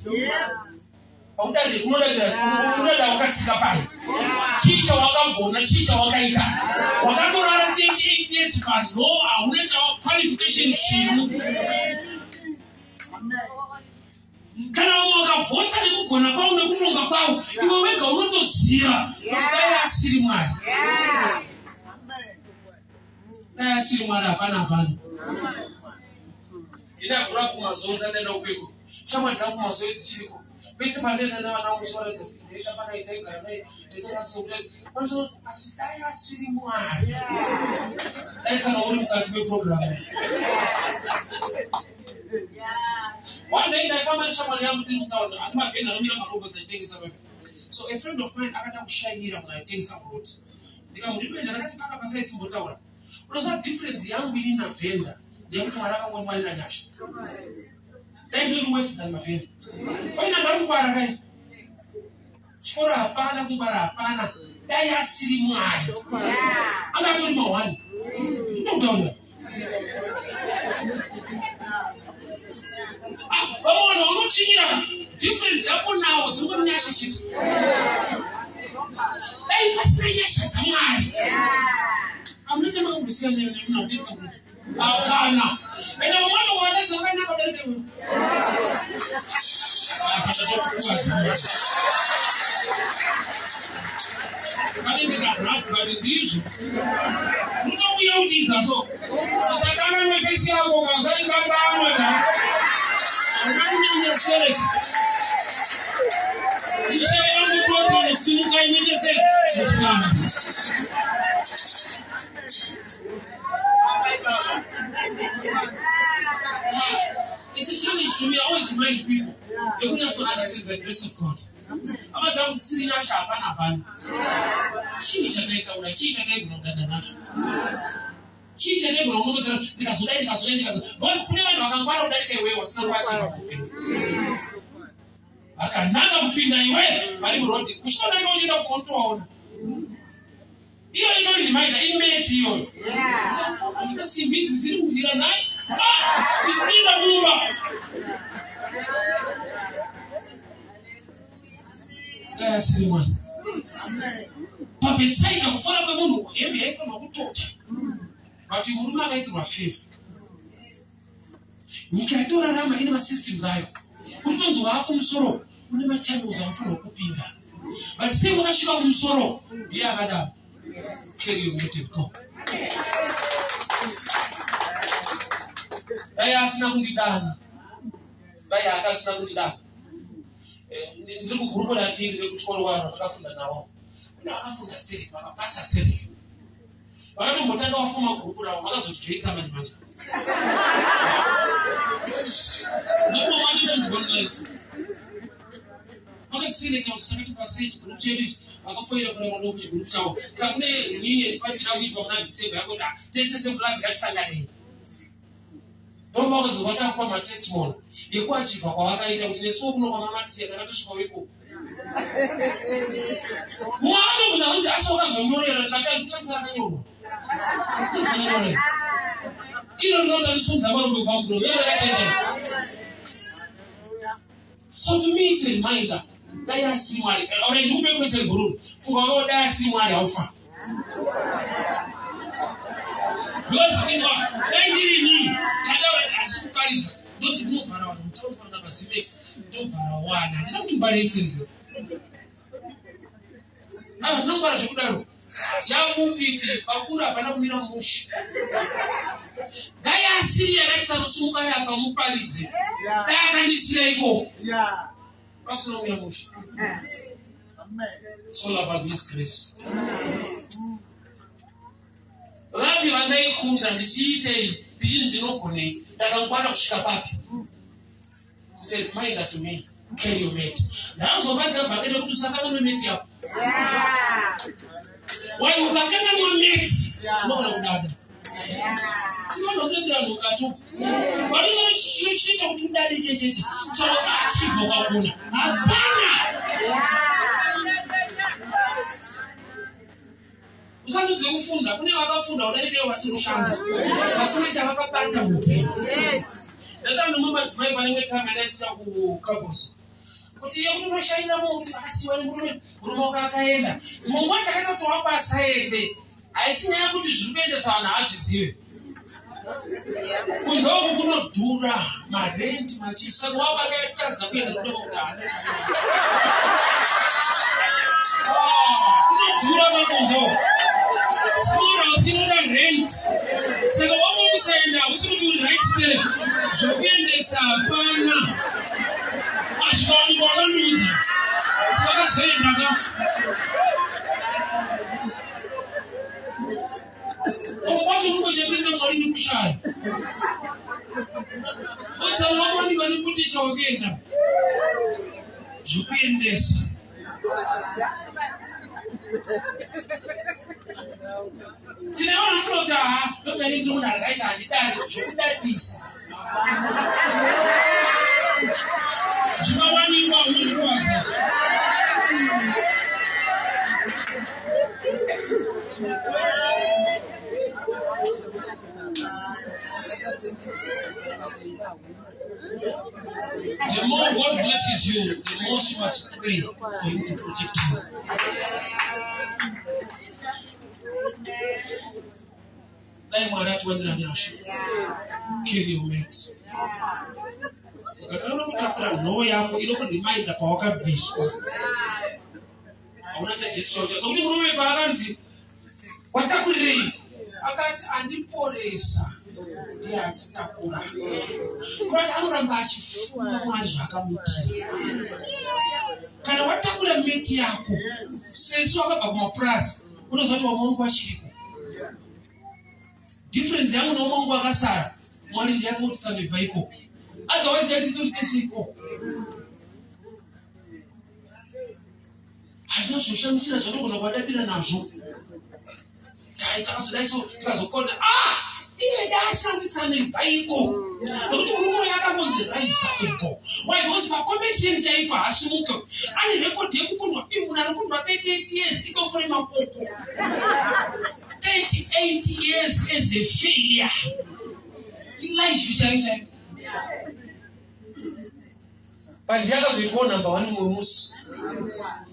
haudade, unoda wakatsika pai. Chii chawakagona? Chii chawakaita? Wakatorara 38 years pano, hauna qualification svinu. Kana vamwe wakabhosa nekugona kwavo nekuronga kwavo, iwe wega unotoziva kuti dai asiri Mwari, dai asiri Mwari, hapana, hapana. Ndinagura kumazoe, sandaenda kukweko, shamwari dzangu kumazoe dzichiriko. Pese pandaenda navana vangu, chivaratidza kuti ndaita pakai, taigara nai, taitaratidza, asi dai asiri Mwari, dai tsanga uri mukati meprogramu. One day ndaifamba neshamwari yangu tiri mutauni, ane mavheni anomira marobots achitengesa pepe. So a friend of mine akada kushanyira munhu aitengesa muroti. Ndikamuripenda, ndakati, "Paka pasai timbotaura. Unoziva difference yangu ini navhenda ndeyekuti Mwari akangondiwanira nyasha. Dai ndiri worse than mavhenda koina ndakungwara kai, chikoro hapana, kungwara hapana. Dai asiri Mwari, angatori mahwani." Ndokutaurira vamwe vanhu vanochinyira. Difference yako nawo dzingori nyasha chete. Dai pasina nyasha dzaMwari, amunosema kumbusira nemunhu akutengesa kuti hapana. Ende vamwe vacho kuvatesa vakanaka kudarika iwe. Ah, kanenge kahafu, but ndizvo unouya uchidza. So usakanganwe face yako, usaikanganwe ka ungakunyanya stereki. Ishe vangototi vanosimuka inoite sei mufana. It's a challenge to me. I always remind people. They would also understand the grace of God. Hama dzangu, dzisiri nyasha hapana, hapana. Chii chataitaura? Chii chataigona kudada nacho? Chii chataigona kunongedzera? Ndikazodai, ndikazodai, ndikazodai. Because kune vanhu vakangwara kudarika iwewe wasina kuachiva kuupenyu. Vakananga kupinda iwe vari murodhi. Uchitodarika uchienda kuotoona. Iyo itori reminder, imeti iyoyo. Ita simbi idzi dziri munzira nhai. Ah, ipinda mumba. Dai asiri Mwari. PaBetsaida kupora kwemunhu, hembe yaifanirwa kutota. But murume akaitirwa favor. Nyika yatorarama ine masystems ayo. Kuti tonzi waakumusoro, une machannels anofanirwa kupinda. But sei wakasvika kumusoro? Ndiye akadaro. Carry your mat and go. Dai asina kundidana, dai hati asina kundidana. Eh, ndiri kugurupu ratiri rekuchikoro vanhu vatakafunda navo, kune vakafunda sterek, vakapasa sterek, vakatombotanga vafuma gurupu ravo, vakazotijoitsa manje manje. Vakaselekta kuti takatopa sei chigroup chedu ichi, vakafoira foira vanoda kuti chigroup chavo. Saka kune reunion party ida kuitwa muna December yakuti ah, tese seclass ngatisanganei. Ndopavakazobva takupa matestimony ekuachivha kwavakaita kuti nesuwo kuno kwamamatiya takatosvikawo ikoko. Mumwe akatobvunza kunzi asi wakazonyorera ndakatanga akanyorwa. Ndozonyorera. Iro rinoti anosumudza marombe kubva mudoro. Iro rakatendera. So to me it's a reminder. Dai asiri Mwari. Alright, ndikupe question guru. Funga wako dai asiri Mwari haufa. Because inzwa, dai ndiri inini, kadaura handisi kuparidza. Ndoti ndinovhara vanhu mutauri fana paZimex, ndovhara wana. Handina kuti mbarise ndiro. Ah, ndinongwara zvekudaro. Yapupiti, vakuru hapana kumira mushe. Dai asiri yakaitsa kusumuka yakamuparidze. Dai akandisiya ikoko. Pasina kumira mushe. It's all about His grace. Vapi vandaikunda ndichiitei ndichiti ndinogonei ndakangwara kusvika papi. It's a reminder to me. Carry your mat. Ndakuzobatidza bhaketi rekuti usakanganwe mat yako. Why ukakanganwa mat unogona kudada. Tinonodedera mukati uku. Vanoita chiro chinoita kuti udade checheche chawakaachivha kwakuna. Hapana. Usandudze kufunda kune vakafunda kudarika vasiri kushanda vasina chavakabata muupenyu. Ndakanga nemumwe madzimai pane imwe time yandaitisha kucouples kuti iye kuti unoshainira mumwe kuti akasiwa nemurume murume wako akaenda dzimwe nguva chakaita kuti wako asaende haisi nyaya yekuti zviri kuendesa vanhu haazvizive kunze uku kunodhura marenti machii saka wako akatadza kuenda kuda kuti haana kunodhura makunze uku small house inoda rent saka wako kusaenda hausi kuti uri right step zvokuendesa hapana azvikawanikwa uchandiudza kuti vakazoenda ka Uko kwacho kungochatenga Mwari nekushaya. Otsana vamwani vaniputisha wekuenda. Zvekuendesa. Tine vanhu vanofunga kuti aha ndodai ndiri munhu akaita handidari zvekudadisa. Zvinowanikwa unozvikuvadza. The more God blesses you, the more you must pray for Him to protect you. Dai Mwari atiwanira nyasha. Carry your mat. Ukakana kutakura nhoo yako inokureminder pawakabviswa. Hauna chaJesu chaucha. Nokuti murume paakanzi watakurirei akati andiporesa ndiye atitakura. Kurati anoramba achifunga Mwari zvaakamuitira. Kana watakura meti yako sesu wakabva kumapurazi unoziva kuti wamwe wangu achiriko. Difference yangu neumwe wangu akasara Mwari ndiye akangotitsanduibva ikoko. Otherwise dai titori tese ikoko. Handina zvoshamisira zvanogona kuvadadira nazvo. Dai takazodai so tikazokonda. Ah! Iye dai asina kutitsanduibva ikoko. Nokuti murume uyu akangonzi rise up and go. Why? Because pacompetition chaipo haasimuke. Ane record yekukundwa. Iye munhu anokundwa 38 years idofo remakoko. 38 years as a failure. Life chaiyo chaiyo. Pandiye akazoitwawo number one mumwe musi.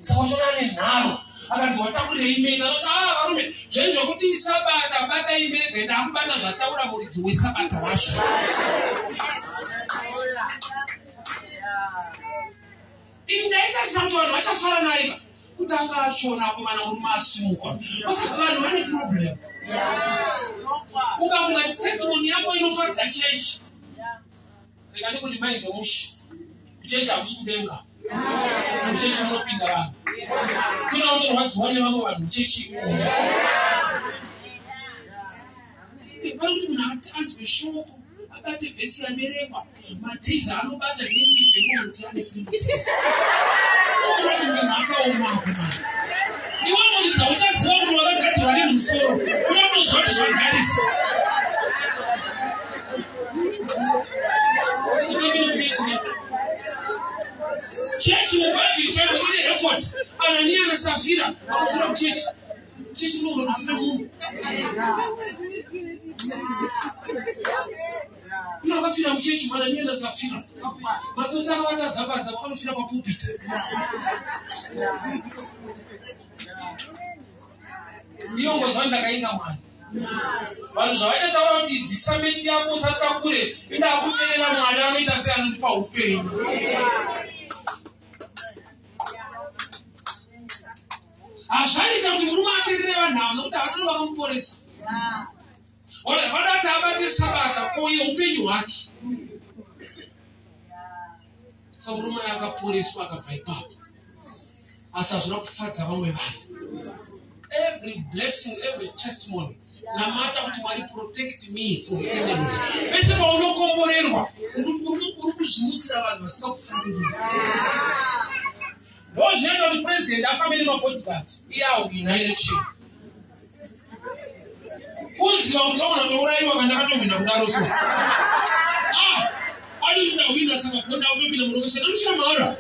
Saka uchiona ane nharo. Akanzi watakurirei meta. Anoti ah varume zvenyu zvokuti isabata batai mega ndakubata zvataura muridzi wesabata wacho. Ini ndaitarisa kuti vanhu vachafara naye. Kuti anga achona akomana murume asimuka. Saka vanhu vane problem. Ukafunga kuti testimony yako inofadza chechi. Rega ndikuremind mushe. Kuchechi hakusi kudenga. Muchechi munopinda vanhu. Kune unorwadziwa nevamwe vanhu muchechi imomo. Pari kuti munhu anzwe shoko abate vhesi yaberekwa madays aanobata newivhekonti ane three munhu akaoma akomana. Iwe muridza uchaziva kuti wakagadzirwa neni musoro. Unotoziva kuti zvagarisa. Chechi mubhaibheri chairo ine record. Anania naSafira vakafira kuchechi. Chechi munogona kufira munhu. Kuna vakafira muchechi Anania naSafira. Matsotsi akavatadza panza vakanofira papulpit. Ndiyo ngozi ndakainga Mwari. Vanhu zvavachataura kuti dzikisa meti yako usatakure, indakuteerera Mwari anoita sei anondipa upenyu. Hazvaiita kuti murume ateerere vanhu ava nokuti havasiri vakamuporesa. Vada kuti abate sabata koye upenyu hwake. So murume akaporeswa akabva ipapo. Asi hazvina kufadza vamwe vanhu. Every blessing, every testimony namata kuti Mwari protect me from enemies. Pese paunokomborerwa uri kuzvimutsira vanhu vasingakufungiri. Ndozvinoita kuti president afambe nemabodyguard iye ahwina election. Kuziva kuti ndogona kutourayiwa kana ndakatohwina kudaro so. Ah, ari ndahwina saka gonda kutopinda murokesheni anosvika mahara.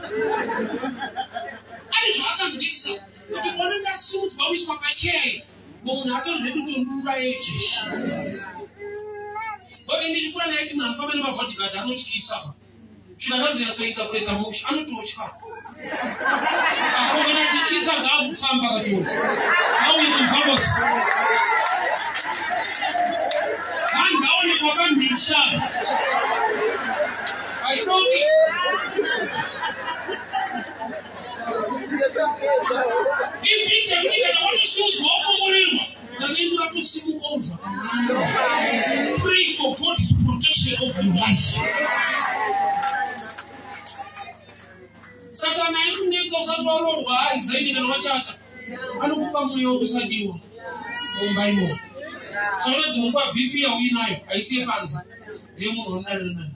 Ari zvaakanzwisisa kuti bona ndasimudzwa kuiswa pacheya munhu atori zvekutondiuraya izvezvi. But ndichikura ndaiti munhu anofamba nemabodyguard anotyisa. Chirakazoyatsointerpreta mushe anototya. Apo kana achityisa ngaakufamba katoti. Auye kumufambosi. Hanzi aonekwa pamhisha. Haidoki. Ipicha yekuti kana watosunzwa wakomborerwa vavengi vatosimuka zvakanaka. Pray for God's protection of your life. Satani aikunetsa usati waroorwa haizaini kana wachata anokupa mweya wekusadiwa mumba imomo. Taona dzimwe nguva BP yauinayo haisi yepanze ndiye munhu waunarira naye.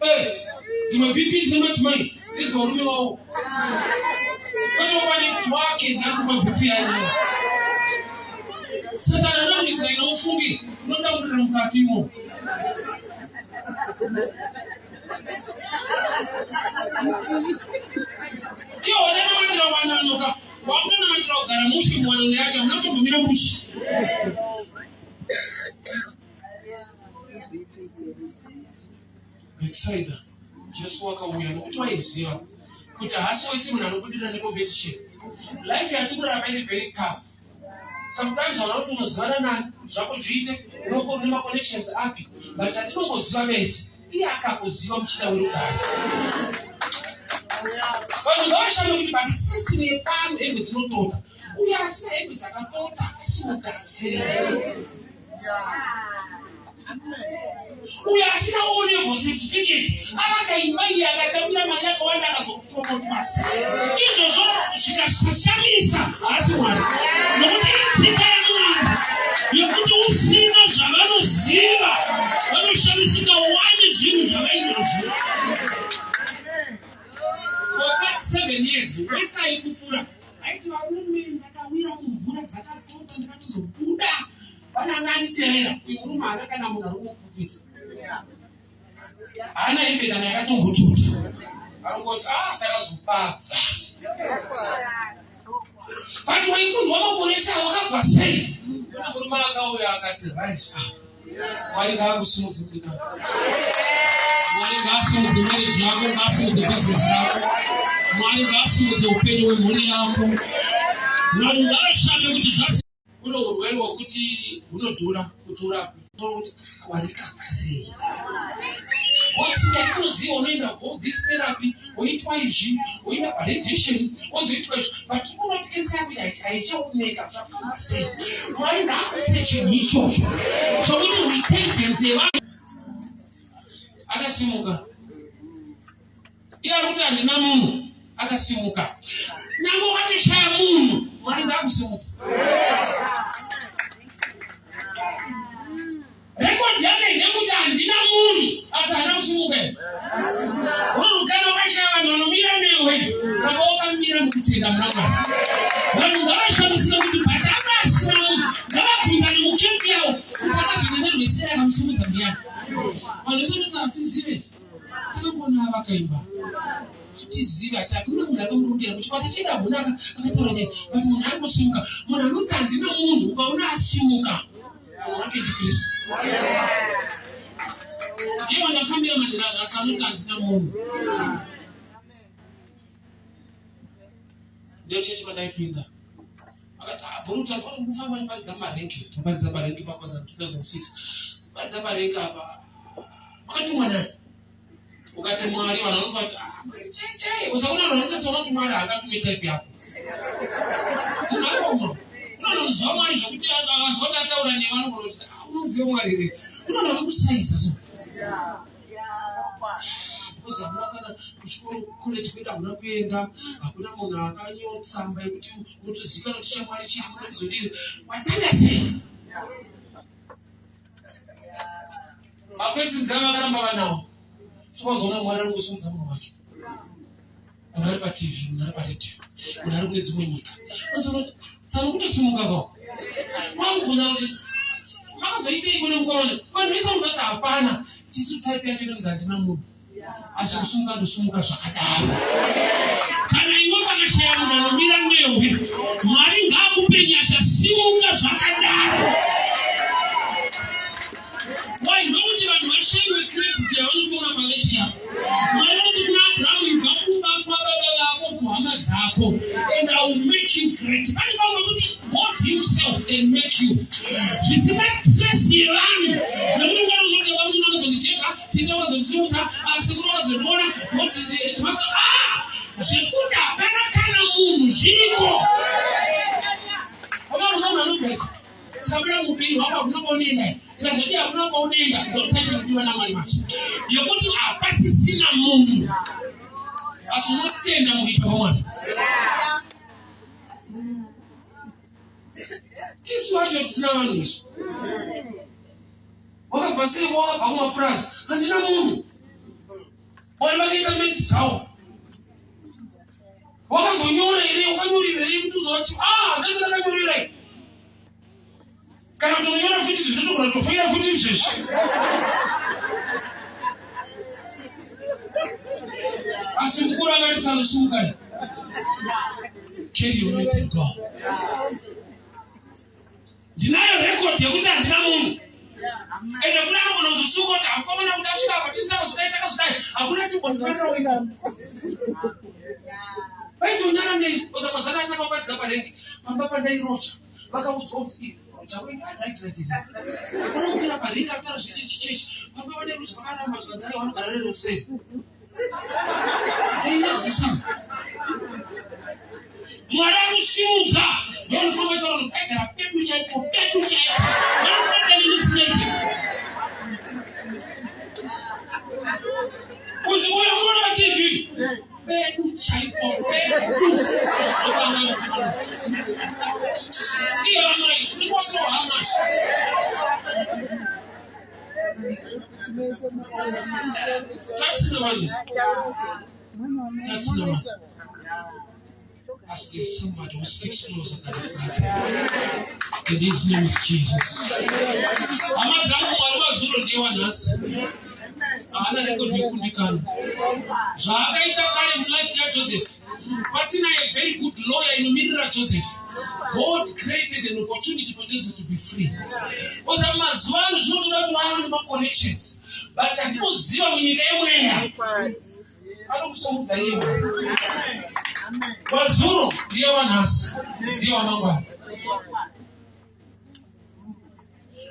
Eh, dzimwe BP dzine madzimai ndedzevarume vavo kwete wanext wake ndiakupa BP yayo. Satani anokuisa ina ufunge unotamburira mukati imomo. Iwo uchanamatira wananoka wakutonamatira kugara mushe muwanano yacho hauna kutombomira mushe. Bethsaida, Jesu wakauya nokuti waiziva kuti haasi wese munhu anobudirira necompetition. Life yatikurarama iri very tough. Sometimes vana kuti unozivana nani kuti zvako zviite, unokona maconnections api, but chandinongoziva bedzi iye akakuziva muchida werugare. Vanhu ngavashame kuti but system yepano hembe dzinotota uye asina hembe dzakatota asimuka sei uyo asina onevo certificate avakaimba iye akatambira mari yakawanda akazopromotwa sei izvozvo zvikashamisa haasi mwari nokuti itsika yamwari yekuti usina zvavanoziva vanoshamisika wane zvinhu zvavainazvo for 37 years wese aikupura aiti varume ndakawira mumvura dzakatota ndakatozobuda Pane anga anditevera uyu murume haana kana munhu ari kumupfukidza. Haana hembe kana yakatombotuta. Arikungoti ah takazopabva. But waikundwa makore ese wakabva sei? Kuna murume akauya akati rise up. Mwari ngaakusimudze mudikani. Mwari ngaasimudze marriage yako, ngaasimudze business yako. Mwari ngaasimudze upenyu hwemhuri yako. Vanhu ngavashame kuti zvasi Kune urwere hwekuti hunodhura kuti urapwe. Kuti warikavha sei? What's yatinoziva, unoenda go this therapy, woitwa izvi, woenda paradiation, wozoitwa izvi, but unoti kensa yako haichaoneka, zvafamba sei? Mwari ngaakupe chinhu ichocho chokuti intelligence yevanhu. Akasimuka iye ari kuti handina munhu, akasimuka. Nyange wakatoshaya munhu, Mwari ngaakusimudza. Rekodhi yake ndekuti handina munhu, asi haana kusimuka. Munhu kana wakashaya vanhu vanomira newe, ramba wakamira mukutenda muna Mwari. Vanhu ngavashamisika kuti but anga asina munhu, ngavabvunzane mukempi yavo kuti akazoenda nerweseri akamusimudza ndiyani. Vanhu vese vanoti hatizive, takamboona vakaimba, hatizive, ati hakuna munhu akamurongera kuchikwata chedu, hakuna akataura nyaya, but munhu ari kusimuka. Munhu anoti handina munhu, ukaona asimuka, munhu wake ndiKristu, ndiye vanafambira manhero asi anoti handina munhu. Ndiyo chechi mandaipinda, akati bhurutu ati kufamba ndiparidza marenki, ndaparidza parenki pakwaza 2006, paridza parenki apa. Wakatumwa nani? Ukati Mwari, vanhu vanoti ah, Mwari chai chai. Usaona vanhu vanoita sevanoti Mwari haakatume type yako. Munhu akaoma. Kuna vanhu vanoziva Mwari zvokuti akanzwa kuti ataura newe anogona kuti ah, unoziva Mwari here? Kuna vanhu vanokusaiza so. Because hamuna kana kuchikoro, college kwedu hamuna kuenda, hakuna munhu akanyotsamba yekuti unotozivikanwa kuti chaMwari chiri kunozodini. Watanga sei? Makwesins avo vakaramba vanawo. Sokazoona Mwari ari kusimudza munhu wake. Munhu ari paTV, munhu ari paredhiyo, munhu ari kune dzimwe nyika. Unozoona kuti tsano kutosimuka kwako. Kwakubvunza kuti makazoitei kune mukomana? Vanhu vese vanoti hapana. Tisu type yacho inonzi handina munhu. Asi kusimuka ndosimuka zvakadaro. Kana iwe pakashaya munhu anomira newe, Mwari ngaakupe nyasha, simuka zvakadaro. Why? Ndokuti vanhu vashayiwe credit yavanotora paLesia. Mwari vanoti kuna Abrahamu, ibva kumba kwababa vako, kuhama dzako, and I will make you great. Pane pamwe kuti God himself can make you zvisina trace yevanhu, nekuti unganozoti baba munhu akazondicheka, tete wakazondisimudza, asekuru wakazondiona, ah, zvekuti hapana kana munhu, zviriko. Vakamuza munhu anobheka tikabuda muupenyu hwako, hakuna kwaunoenda, tikazodii, hakuna kwaunoenda. Ndotype kudiwa naMwari manje yekuti hapasisina munhu, asi unotenda mukuita kwaMwari. Tisu vacho tisina vanhu izvi. Wakabva sei? Wakabva kumapurazi, handina munhu. Mwari vakaita metsi dzawo. Wakazonyora here? Wakanyorirei kuti uzovati ah, ndachirakanyorerai? Kana kuti unonyora futi izvi, zvotogona kutofoira futi izvezvi. Asi mukuru akati tsanosimukai, carry your mat and go. Ndinayo record yekuti handina munhu, ende kune anogona kuzosunga kuti hamukomana kuti asvika apa, tisi takazodai, takazodai, hakuna timbonifanira uina vaitonyara nei. Osamazvana atakapadza parengi pamba pandairocha, vakaudzwa kuti rocha wenyu adaitiratiri unokudira parengi ataura zvechechichechi pamba pandairocha, vakaramba zvikanzi aiwa, vanogara rero kusei einyadzisa. Mwari anosimudza ndonofamba taura kuti aigara pedu chaipo, pedu chaipo, vanokudanemusimende kunzi uyo munoona paTV pedu chaipo, pedu iyo vanoa zvinikotohama. Tasina vanhu, tasina vanhu, asi there's somebody who sticks closer than a brother, and his name is Jesus. Hama dzangu, Mwari wazuro ndiye wanhasi, haana rekodhi yekundikana. Zvaakaita kare mulife yaJoseph, pasina a very good lawyer inomirira Joseph, God created an opportunity for Joseph to be free. Oza mazuva ano zvinotoda kuti vava nemaconnections, but chandinoziva, munyika yemweya anokusimudza iye. Wazuro ndiye wanhasi, ndiye wamangwana.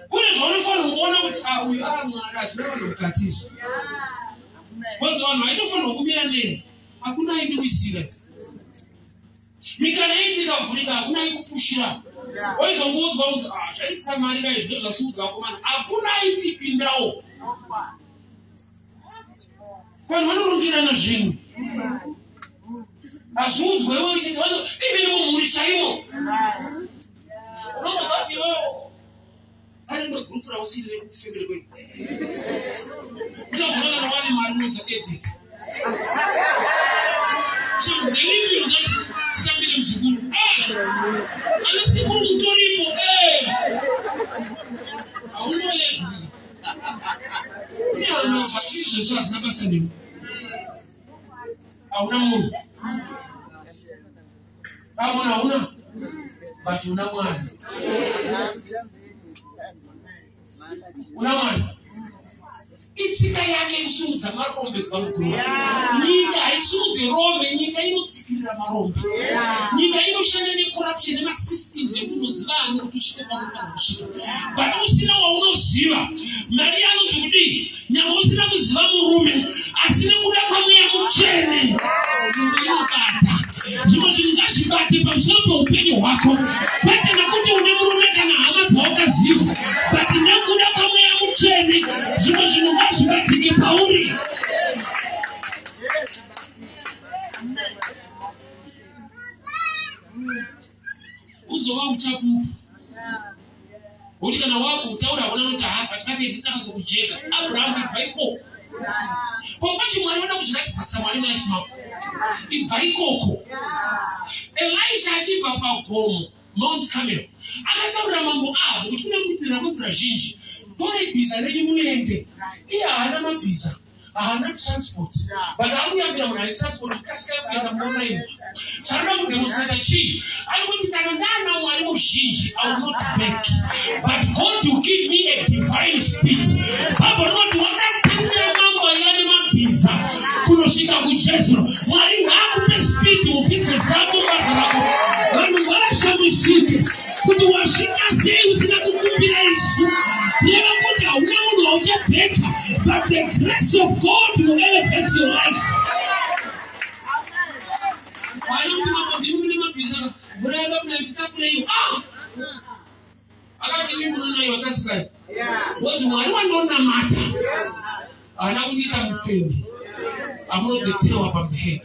Kune zvaunofanirwa Vanongoona kuti ah, uyu ah, Mwari hazvina vanhu mukati izvi. Because vanhu vaitofanirwa kumira neni, hakuna aindiwisira. Mikana yaiti ikavhurika, hakuna aikupushira. Waizongoudzwa kunzi ah, zvaitisa mari kai zvino zvasimudza vakomana, hakuna aitipindawo. Vanhu vanorungirana zvinhu hazviudzwe iwe uchiti even mumhuri chaimo unomboziva kuti iwewe pane rimwe gurupu rausiri rekufemere kwedu uchazoona kana wane mari unonza edit nderipi ungati titambire muzukuru ah! ana sekuru mutoripo eh! haunoedwi Kune vanhu vasiri zvese hazina basa newe. Hauna munhu. Hauna hauna. But una Mwari. Una Mwari. Itsika yake kusumudza marombe kubva muguruva. Nyika haisumudze rombe, nyika inotsikirira marombe. Nyika inoshanda necorruption nemasystems ekuti unoziva ani kuti usvike paunofanira kusvika. But usina waunoziva, Maria anonzi kudii? Nyangwe usina kuziva murume, asi nekuda kwamweya mutsvene nzvimbo inobata. Zvimwe zvinhu ngazvibate pamusoro peupenyu hwako, kwete nekuti une murume kana hama dzawakaziva, but nekuda kwamweya mutsvene zvimwe zvinhu ngazvibatike pauri. Uzova uchapupu Kuti kana wakutaura hakuna anoti ha but papedu takazokujeka. Abraham ibva ikoko. Pamwe pacho Mwari vanoda kuzviratidza saMwari mulife mako. Ibva ikoko. Elisha achibva pagomo Mount Carmel akataurira mambo Ahabu kuti kune kupira kwemvura zhinji. Torai bhiza renyu muende. Iye haana mabhiza. Haana transport. But ari kuyambira munhu ane transport kuti kasikai kuenda munoraini. Chaanoda kudemonstrata chii? Ari kuti kana ndaana Mwari muzhinji, I will not beg. But God will give me a divine speed. Bible rinoti wakatangira mambo aiva nemabhiza kunosvika kuJezro. Mwari ngaakupe speed mubusiness rako, mubasa rako. Vanhu ngavashamisike kuti wasvika sei usina kukumbira isu. Kureva kuti hauna munhu wauchabheka, but the grace of God will elevate your life. Vana kuti mambo ndimi mune mabhiza mvura yada kunaya titakureiwo. Ah! Akati imi munonaiwa kasikai. Because Mwari wandonamata haana kundiita mutendi. I'm not the tail above the head.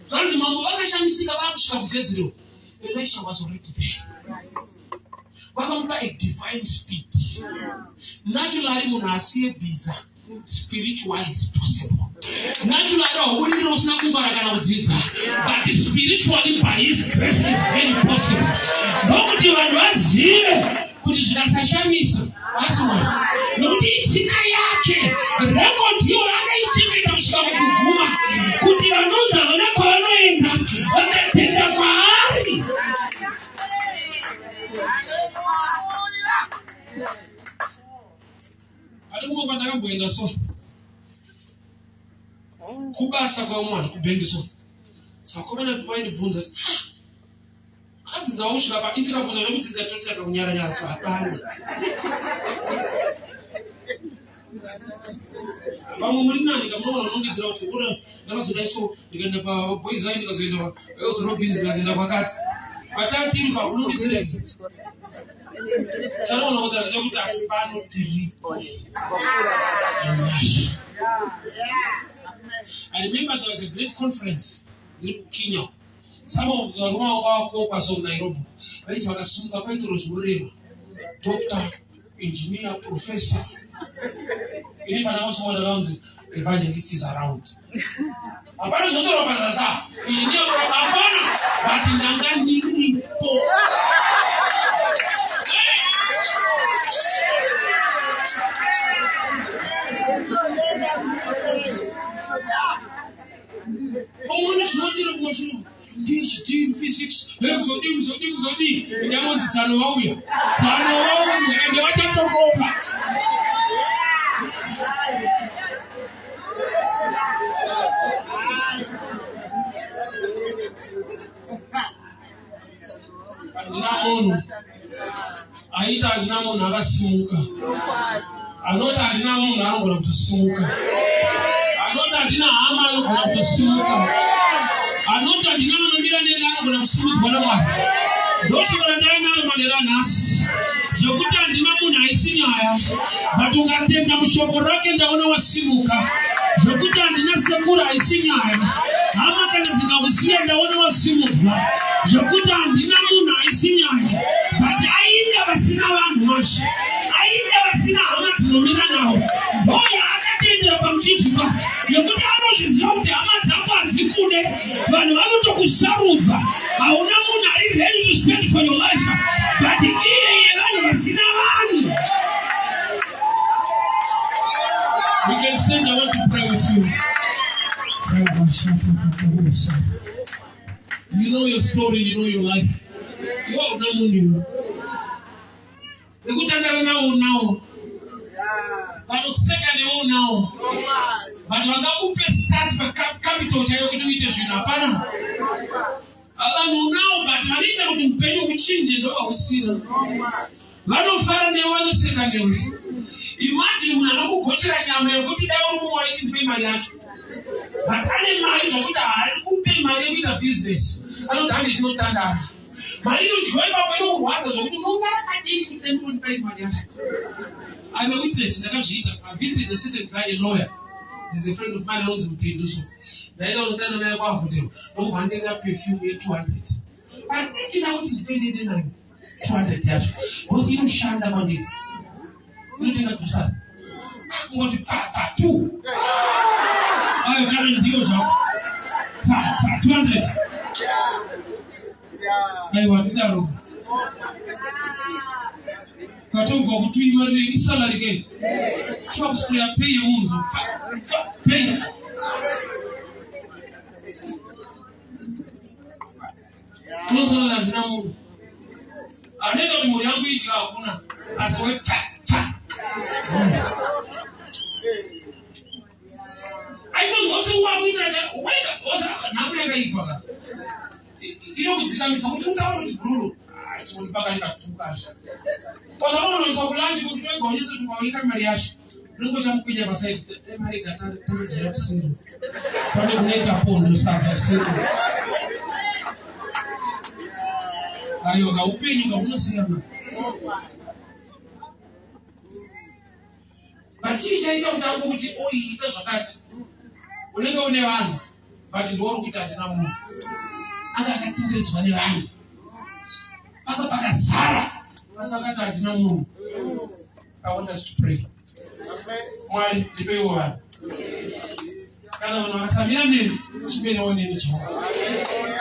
Zvanzi mambo vakashamisika vakusvika kuJezreel. Elisha was already there. Vakamupa a divine speed. Naturally munhu asiye bhiza. Spiritual is possible. Naturally haubudirire usina kungwara kana kudzidza. But spiritually by his grace is very possible. Ndokuti vanhu vazive kuti zvikasashamisa asi Mwari. Nokuti itsika yake record iyo akaichengeta kusvika mukuguma kuti vanonzi havana kwavanoenda vakatenda kwaari. Pane kumwe kwandakamboenda so kubasa kwaumwana kubhengi so sakomana vaindibvunza kuti ah, adzidza usvika pa itikabvunza zvekudzidza totanga kunyaranyara so hapana vamwe muri nani kamunoona unongedzera kuti ura ndakazodai so ndikaenda paboys ai ndikazoenda paelsorobins ndikazoenda kwakati patatiri paunongedzera Chanoona kuti ndechekuti asi pano tiripo nyasha. I remember there was a great conference ndiri kuKenya. Some of the varume vanga vakokwa so Nairobi vaiti vakasimuka kwaitoro zvinorema. Doctor, engineer, professor. Ini pana vasoona vaunzi evangelist is around. Hapana zvinotorwa pazasa. Engineer, hapana. But ndanga ndiripo. Pamweni zvinotiri kumashuru. PhD in physics, kuzodii kuzodii kuzodii. Ndamonzi tsano vauya. Tsano vauya ende vachatokopa. Handina munhu. Aita handina munhu akasimuka. Anoti handina munhu anogona kutosimuka. Anoti handina hama anogona kutosimuka. Anoti handina vanomira neni anogona kusimudzwa naMwari. Ndoshoko randaiva naro manheru anhasi. Zvekuti handina munhu haisi nyaya. But ukatenda mushoko rake ndaona wasimuka. Zvekuti handina sekuru haisi nyaya. Hama kana dzikakusiya ndaona wasimudzwa. Zvekuti handina munhu haisi nyaya. But ainda vasina vanhu manje. Ainda vasina hama dzinomira navo. Ndoya akatendera pamuchinjikwa nekuti anozviziva kuti hama dzako hadzikude. Vanhu vanotokusarudza. Hauna munhu ari ready to stand for your life. But iye yevanhu vasina vanhu. We can stand, I want to pray with you. You know your story, you know your life. You are una munhu. Nekutandara nawo unawo. Vanoseka newe unawo. But vangakupe start pacapital chaiyo kuti uite zvinhu hapana. Vanhu unawo but vanoita kuti upenyu huchinje ndovausina. Vanofara newe vanoseka newe. Imagine munhu anokugochera nyama yekuti dai uri mumwe waiti ndipe mari yacho. But ane mari zvokuti haari kupe mari yekuita business. Anoti hande tinotandara. Mari inodyiwa ipapo inokurwadza zvokuti unongara kadiki kuti dai ndinondipai mari yacho. I'm a witness, ndakazviita. I visited a certain guy, a lawyer. There's a friend of mine anonzi Mupindu so. Ndaida kunotanda naye kwaVhotero. Ndokubva nditenga perfume ye 200. But ndina kuti ndipendende nayo. 200 yacho because inoshanda kwandiri inotenga kusara kungoti pfa pfa two ayo kana ndiyo zvako pfa pfa 200 aiwa tidaro katobva kutuima rine isalary ke chivakuspreya pay yemunhu zo pfa pfa pay. Unozoona handina munhu anoita kuti mhuri yangu idya hakuna asi we pfa pfa. Aitonzwa wakuita cha wega osa nhamu yakaipa ka. Inokudzikamisa kuti utaure kuti bhururu. Chioni pakaita tukasha. Osa unonoiswa kulanchi kuti toigwa unyatso kuti waika mari yacho. Unenge uchamukwenya pasaidi mari gatanadyira kuseri. Pane kunoita pondo sadza kuseri. Ayo kaupenyu kahunosiyana. But chii chaita kuti angu kuti oiita zvakati? Unenge une vanhu but ndiwo uri kuita handina munhu. Anga akatenderedzwa nevanhu. Paka pakazara. Asi akati handina munhu. I want us to pray. Mwari ndipeiwo vanhu. Kana vanhu vakasamira neni, chivenewo neni Jehovha.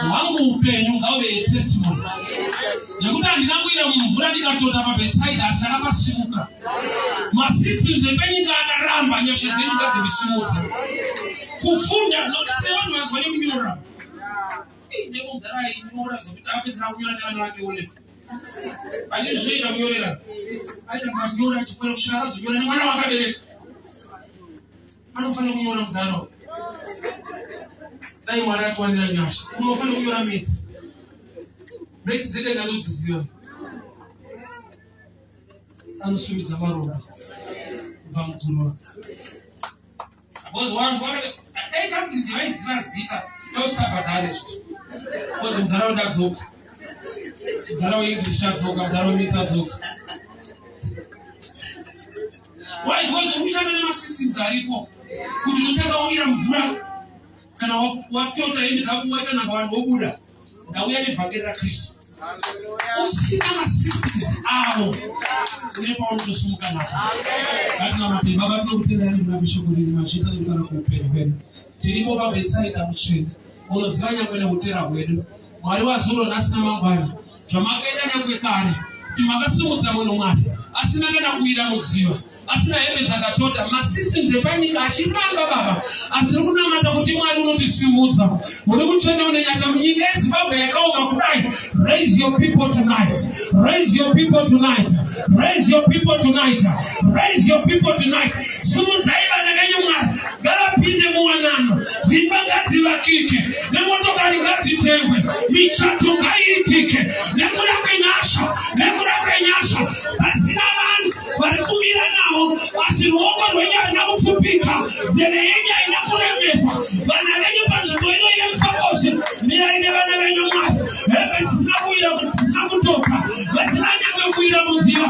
Hwangu upenyu ngauve a testimony. Nekuti handina kuira mumvura ndikatota paBethsaida asi ndakapasimuka. Masystems epenyika akaramba, nyasha dzenyu ngadzivisimudze. Kufunda tinokuti tine vanhu vagone kunyora. Ndipo mudhara ainyora zvekuti apedzera kunyora nevana vake olefu. Pane zvinoita kunyorera. Aita kunyora achifanira kusvika akazonyora nemwana wakabereka. Anofanira kunyora mudhara uyu. Dai Mwari atiwanira nyasha. Unofanira kunyora metsi. Metsi dzedenga ndodziziva. Anosumidza maronda kubva muguruva. Because vanhu vakati dai Cambridge vaiziva zita yosabhadhare because munharaunda adzoka. Mudhara weEnglish adzoka, mudhara weMaths adzoka. Why? Because unoshanda nemasystems aripo kuti unotanga wawira mvura kana watota hembe dzako waita namba vanhu vobuda. Ndauya nevhangeri raKristu. Usina masystems avo une paunotosimuka napo. Ngatinamate. Baba, tinokutendai nekuda kweshoko riri mazvita nekudana kuupenyu hwedu. Tiripo paBhetsaida mutsvene. Munoziva nyangwe neutera hwedu. Mwari wazuro nhasi namangwana. Zvamakaita nyangwe kare. Kuti makasimudza munhu Mwari. Asina kana kuwira mudziva, asina hembe dzakatota, masystems epanyika achiramba baba. Asi ndiri kunamata kuti Mwari unotisimudza, muri mutsvene une nyasha. Munyika yeZimbabwe yakaoma kudai, raise your people tonight, raise your people tonight, raise your people tonight, raise your people tonight. Simudzai vana venyu Mwari, ngavapinde muwanano, dzimba ngadzivakike, nemotokari ngadzitengwe, michato ngaiitike nekuda kwenyasha, nekuda kwenyasha. Pasina vanhu vari kumira navo, asi ruoko rwenyu harina kupfupika, nzeve yenyu haina kuremerwa. Vana venyu panzvimbo ino yeMufakose, mirai nevana venyu Mwari. Hembe dzisina kuwira, dzisina kutoka, vasina nyange kuwira munzira.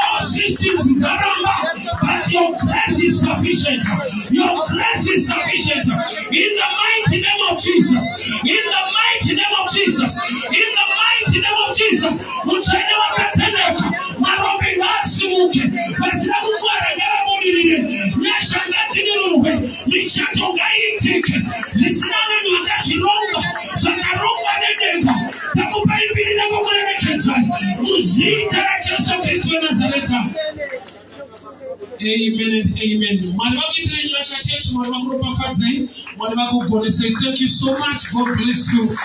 All systems dzaramba, but your grace is sufficient, your grace is sufficient. In the mighty name of Jesus, in the mighty name of Jesus, in the mighty name of Jesus. Mutsvene wakatendeka, marombe ngaasimuke, vasina kungwara ngavabudirire, nyasha ngadzidururwe, michato ngaiitike. Zvisina vanhu vakazvironga, zvakarongwa nedenga. Takupai mbiri nekukuremekedzai muzita raJesu Kristu weNazareta. Amen and amen. Mwari vakuitirei nyasha, chechi. Mwari vakuropafadzei, Mwari vakugonesei. Thank you so much. God bless you.